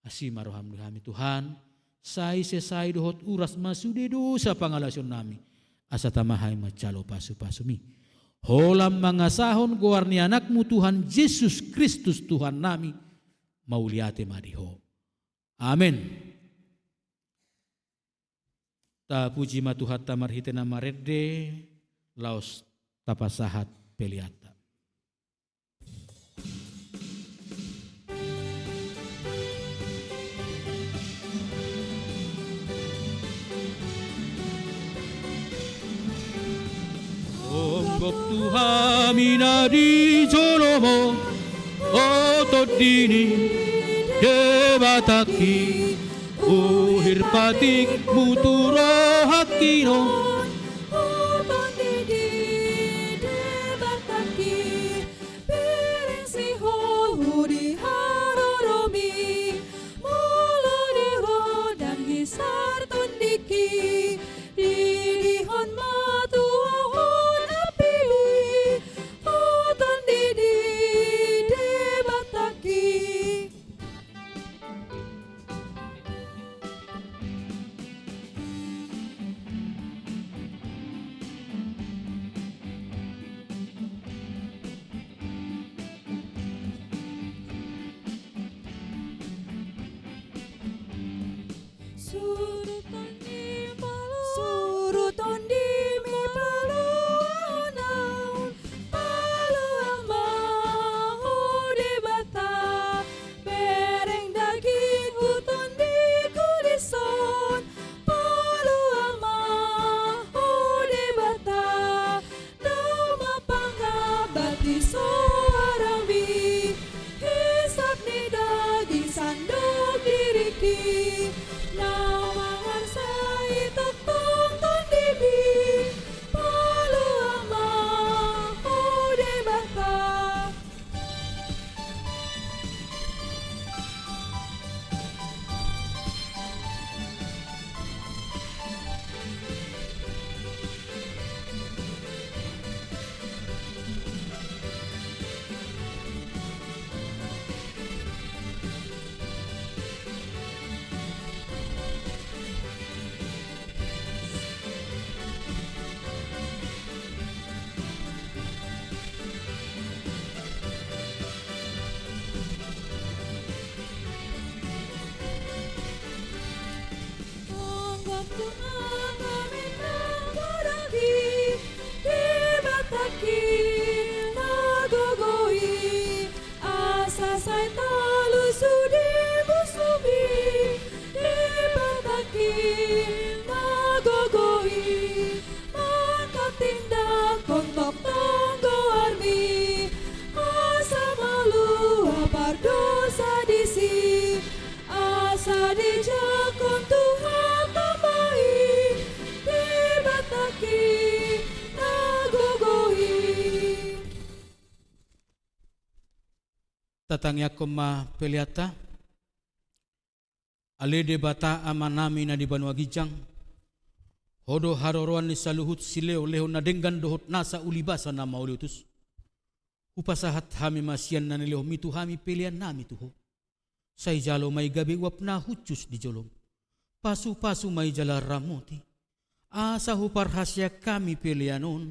Asi ma roham di hami Tuhan, sai sesai dohot uras ma sude dosa pangalaosionnami, asa tama hami manjalo pasu-pasumi. Holan mangasahon goar ni Anakmu Tuhan Jesus Kristus Tuhannami, mauliate ma di Ho. Amen. Tapuji ma Tuhanta marhite na marende, laos tapasahat peleanta. Songgop tu hami na di joloM on, o Tondi ni Debatangki, uhir patikMu tu rohangki on. O Tondi ni Debatangki, piringsi Ho di haroroMi, molo di Ho ndang hisar tondingki, didihon ma tu Ho na pilih, o Tondi ni Debatangki. Tatangiangkon ma peleanta. Ale Debata Amanami na di banua ginjang, Ho do haroroan ni saluhut silehonlehon na denggan dohot nasa ulibasa na mauliutus. Hupasahat hami ma sian na nilehonMi tu hami peleannami tu Ho. Sai jalo ma i gabe uap na hushus di jolom. Pasupasu ma i jala ramoti, asa huparhaseang hami pelean on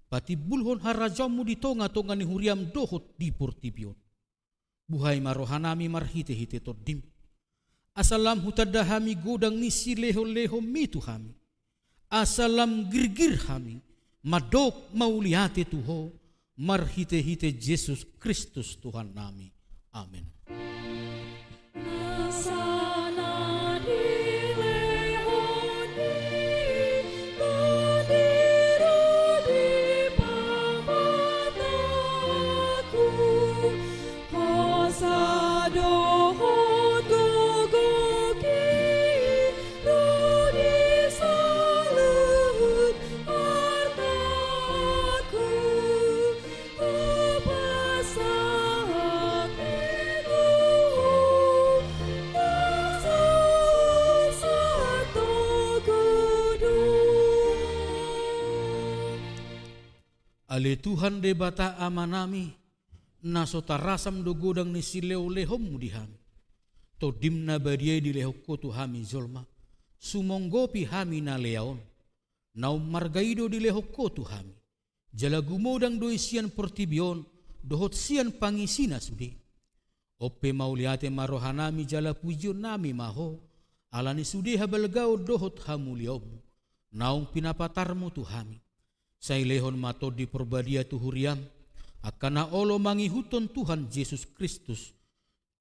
patimbulhon harajaonMu di tongatonga ni huriaM dohot di portibi on. Buhai ma rohanami marhitehite TondiM, asa lam hutanda hami godang ni silehonlehonMi tu hami, asa lam girgir hami mandok mauliate tu Ho, marhitehite Jesus Kristus Tuhannami. Amen. Ale Tuhan Debata Amanami, na so tarasam do godang ni silehonlehonMu di hami. TondiM na badia i dilehon Ho tu hami jolma, sumonggopi hami na lea on. Naung marga i do dilehon Ho tu hami, jala gumodang do i sian portibi on dohot sian pangisina sude. On pe mauliate ma rohanami jala pujionnami ma Ho, ala ni sude habalgaon dohot hamuliaonMu naung pinapatarMu tu hami. Sai lehon ma Tondi Parbadia tu huriaM angka na olo mangihuthon Tuhan Jesus Kristus,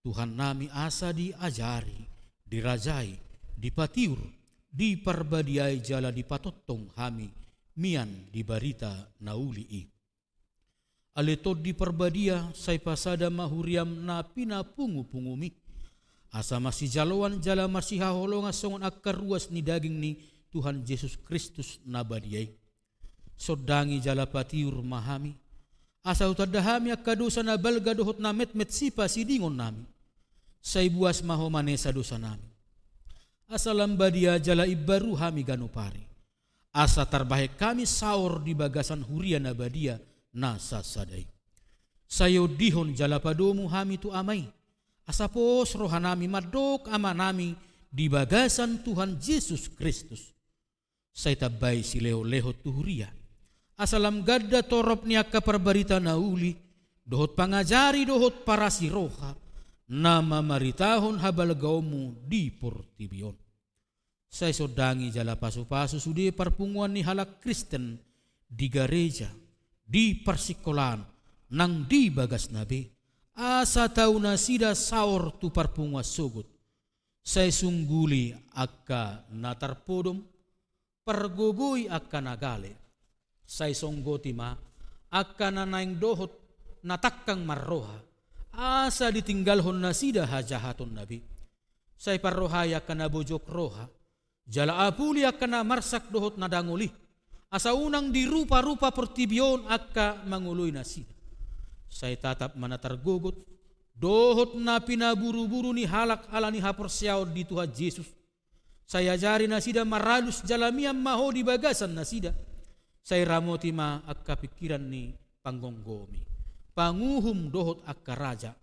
Tuhannami, asa diajari, dirajai, dipatiur, diparbadiai jala dipatongtong hami mian di barita na uli i. Ale Tondi Parbadia, sai pasada ma huriaM na pinapungupungumi, asa marsijaloan jala marsihaholongan songon angka ruas ni daging ni Tuhan Jesus Kristus na badia i. Sondangi jala patiur ma hami, asa hutanda hami angka dosa na balga dohot na metmet sipasidingonnami. Sai buas ma Ho manesa dosanami, asa lam badia jala imbaru hami ganup ari, asa tarbahen hami saor di bagasan huria na badia na sasada i. Sai ondihon jala padomu hami tu Ama i, asa pos rohanami mandok amanami di bagasan Tuhan Jesus Kristus. Sai tambai silehonlehon tu huria, asa lam ganda torop ni angka parbarita na uli, dohot pangajari dohot parasi roha, na mamaritahon habalgaonMu di portibi on. Sai sondangi jala pasupasu sude parpunguan ni halak Kristen di gareja, di parsingkolaan, nang di bagasna be, asa tau nasida saor tu parpunguan sogot. Sai sungguli angka na tarpodom, pargogoi angka na gale. Sai songgoti ma angka na naeng dohot na tangkang marroha, asa ditinggalhon nasida hajahatonna be. Sai parrohai angka na bojok roha, jala apuli angka na marsak dohot na dangol i, asa unang diruparupa portibi on angka mangoloi nasida. Sai tatap ma na targogot dohot na pinaburuburu ni halak ala ni haporseaon di Tuhan Jesus. Sai ajari nasida maralus jala mian ma Ho di bagasan nasida. Sai ramoti ma angka pingkiran ni panggomgomi, panguhum dohot angka raja,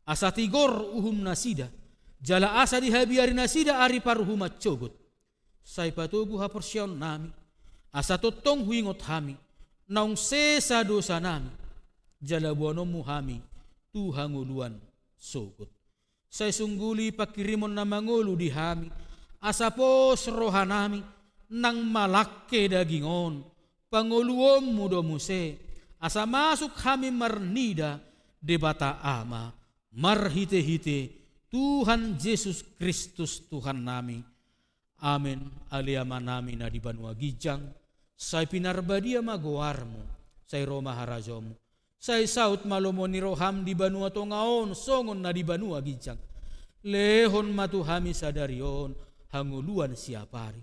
asa tigor uhum nasida, jala asa dihabiari nasida ari paruhuman sogot. Sai patogu haporseaonnami, asa tongtong huingot hami, naung sesa dosanami, jala boanonmu hami tu hangoluan sogot. Sai sungguli pangkirimon na mangolu di hami, asa pos rohanami, nang malangke daging on, pangoluonmu do muse, asa masuk hami marnida Debata Ama, marhitehite Tuhan Jesus Kristus Tuhannami. Amen. Ale Amanami na di banua ginjang, sai pinarbadia ma goarmu, sai ro ma harajaonmu, sai saut ma lomo ni roham di banua tonga on songon na di banua ginjang. Lehon ma tu hami sadari on hangoluan siapari.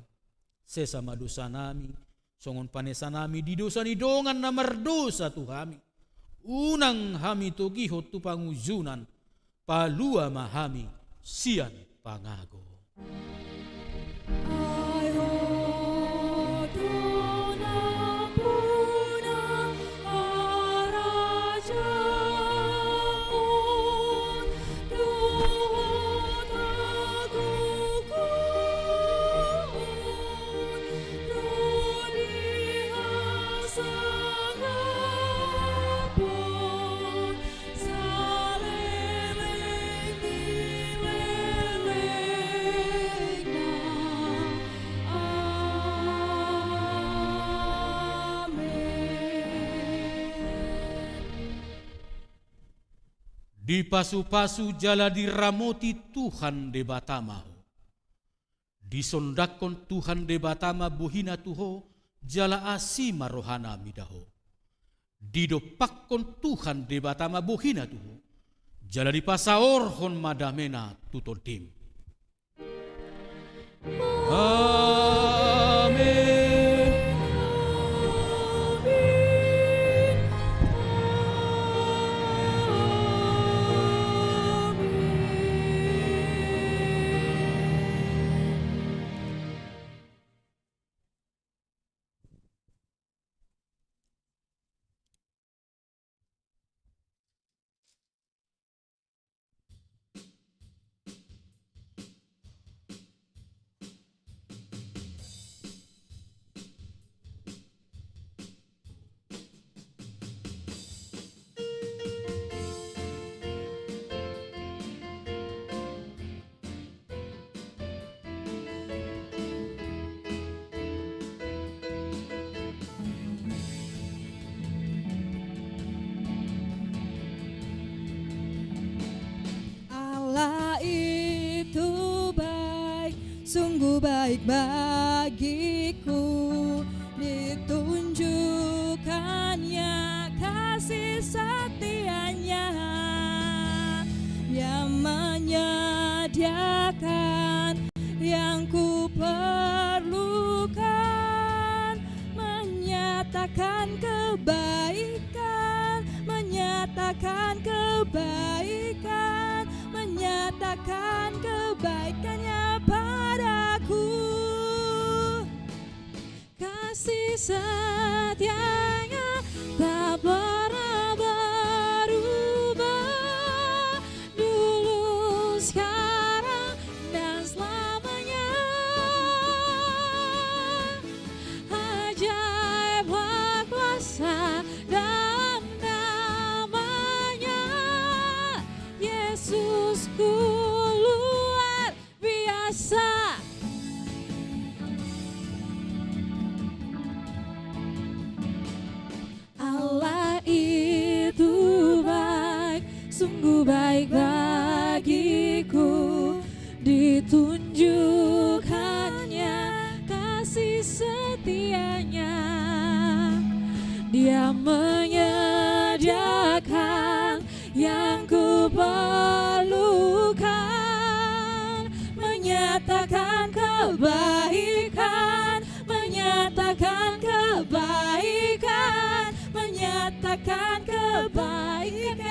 Sesa ma dosanami, songon panesanami di dosa ni dongan na mardosa tu hami. Unang hami togihon tu pangunjunan, Palua ma hami sian pangago. Dipasupasu jala diramoti Tuhan Debata ma ho. Disondangkon Tuhan Debata ma bohina tu ho, jala asi ma rohana mida ho. Didompakkon Tuhan Debata ma bohina tu ho, jala dipasaorhon ma damena tu tondim. Amen. Allah itu baik, sungguh baik bagiku. Ditunjukkannya kasih setianya. Dia menyediakan yang kuperlukan, menyatakan kebaikan, menyatakan kebaikan, menyatakan kebaikannya padaku. Kasih setianya tak pernah berubah, dulu, sekarang, dan selamanya. Ajaiblah kuasa dalam nama-Nya, Yesusku luar biasa. Allah itu baik, sungguh baik bagiku. Ditunjukkannya kasih setianya. Dia menyediakan yang kuperlukan, menyatakan kebaikan, menyatakan kebaikan, menyatakan kebaikan.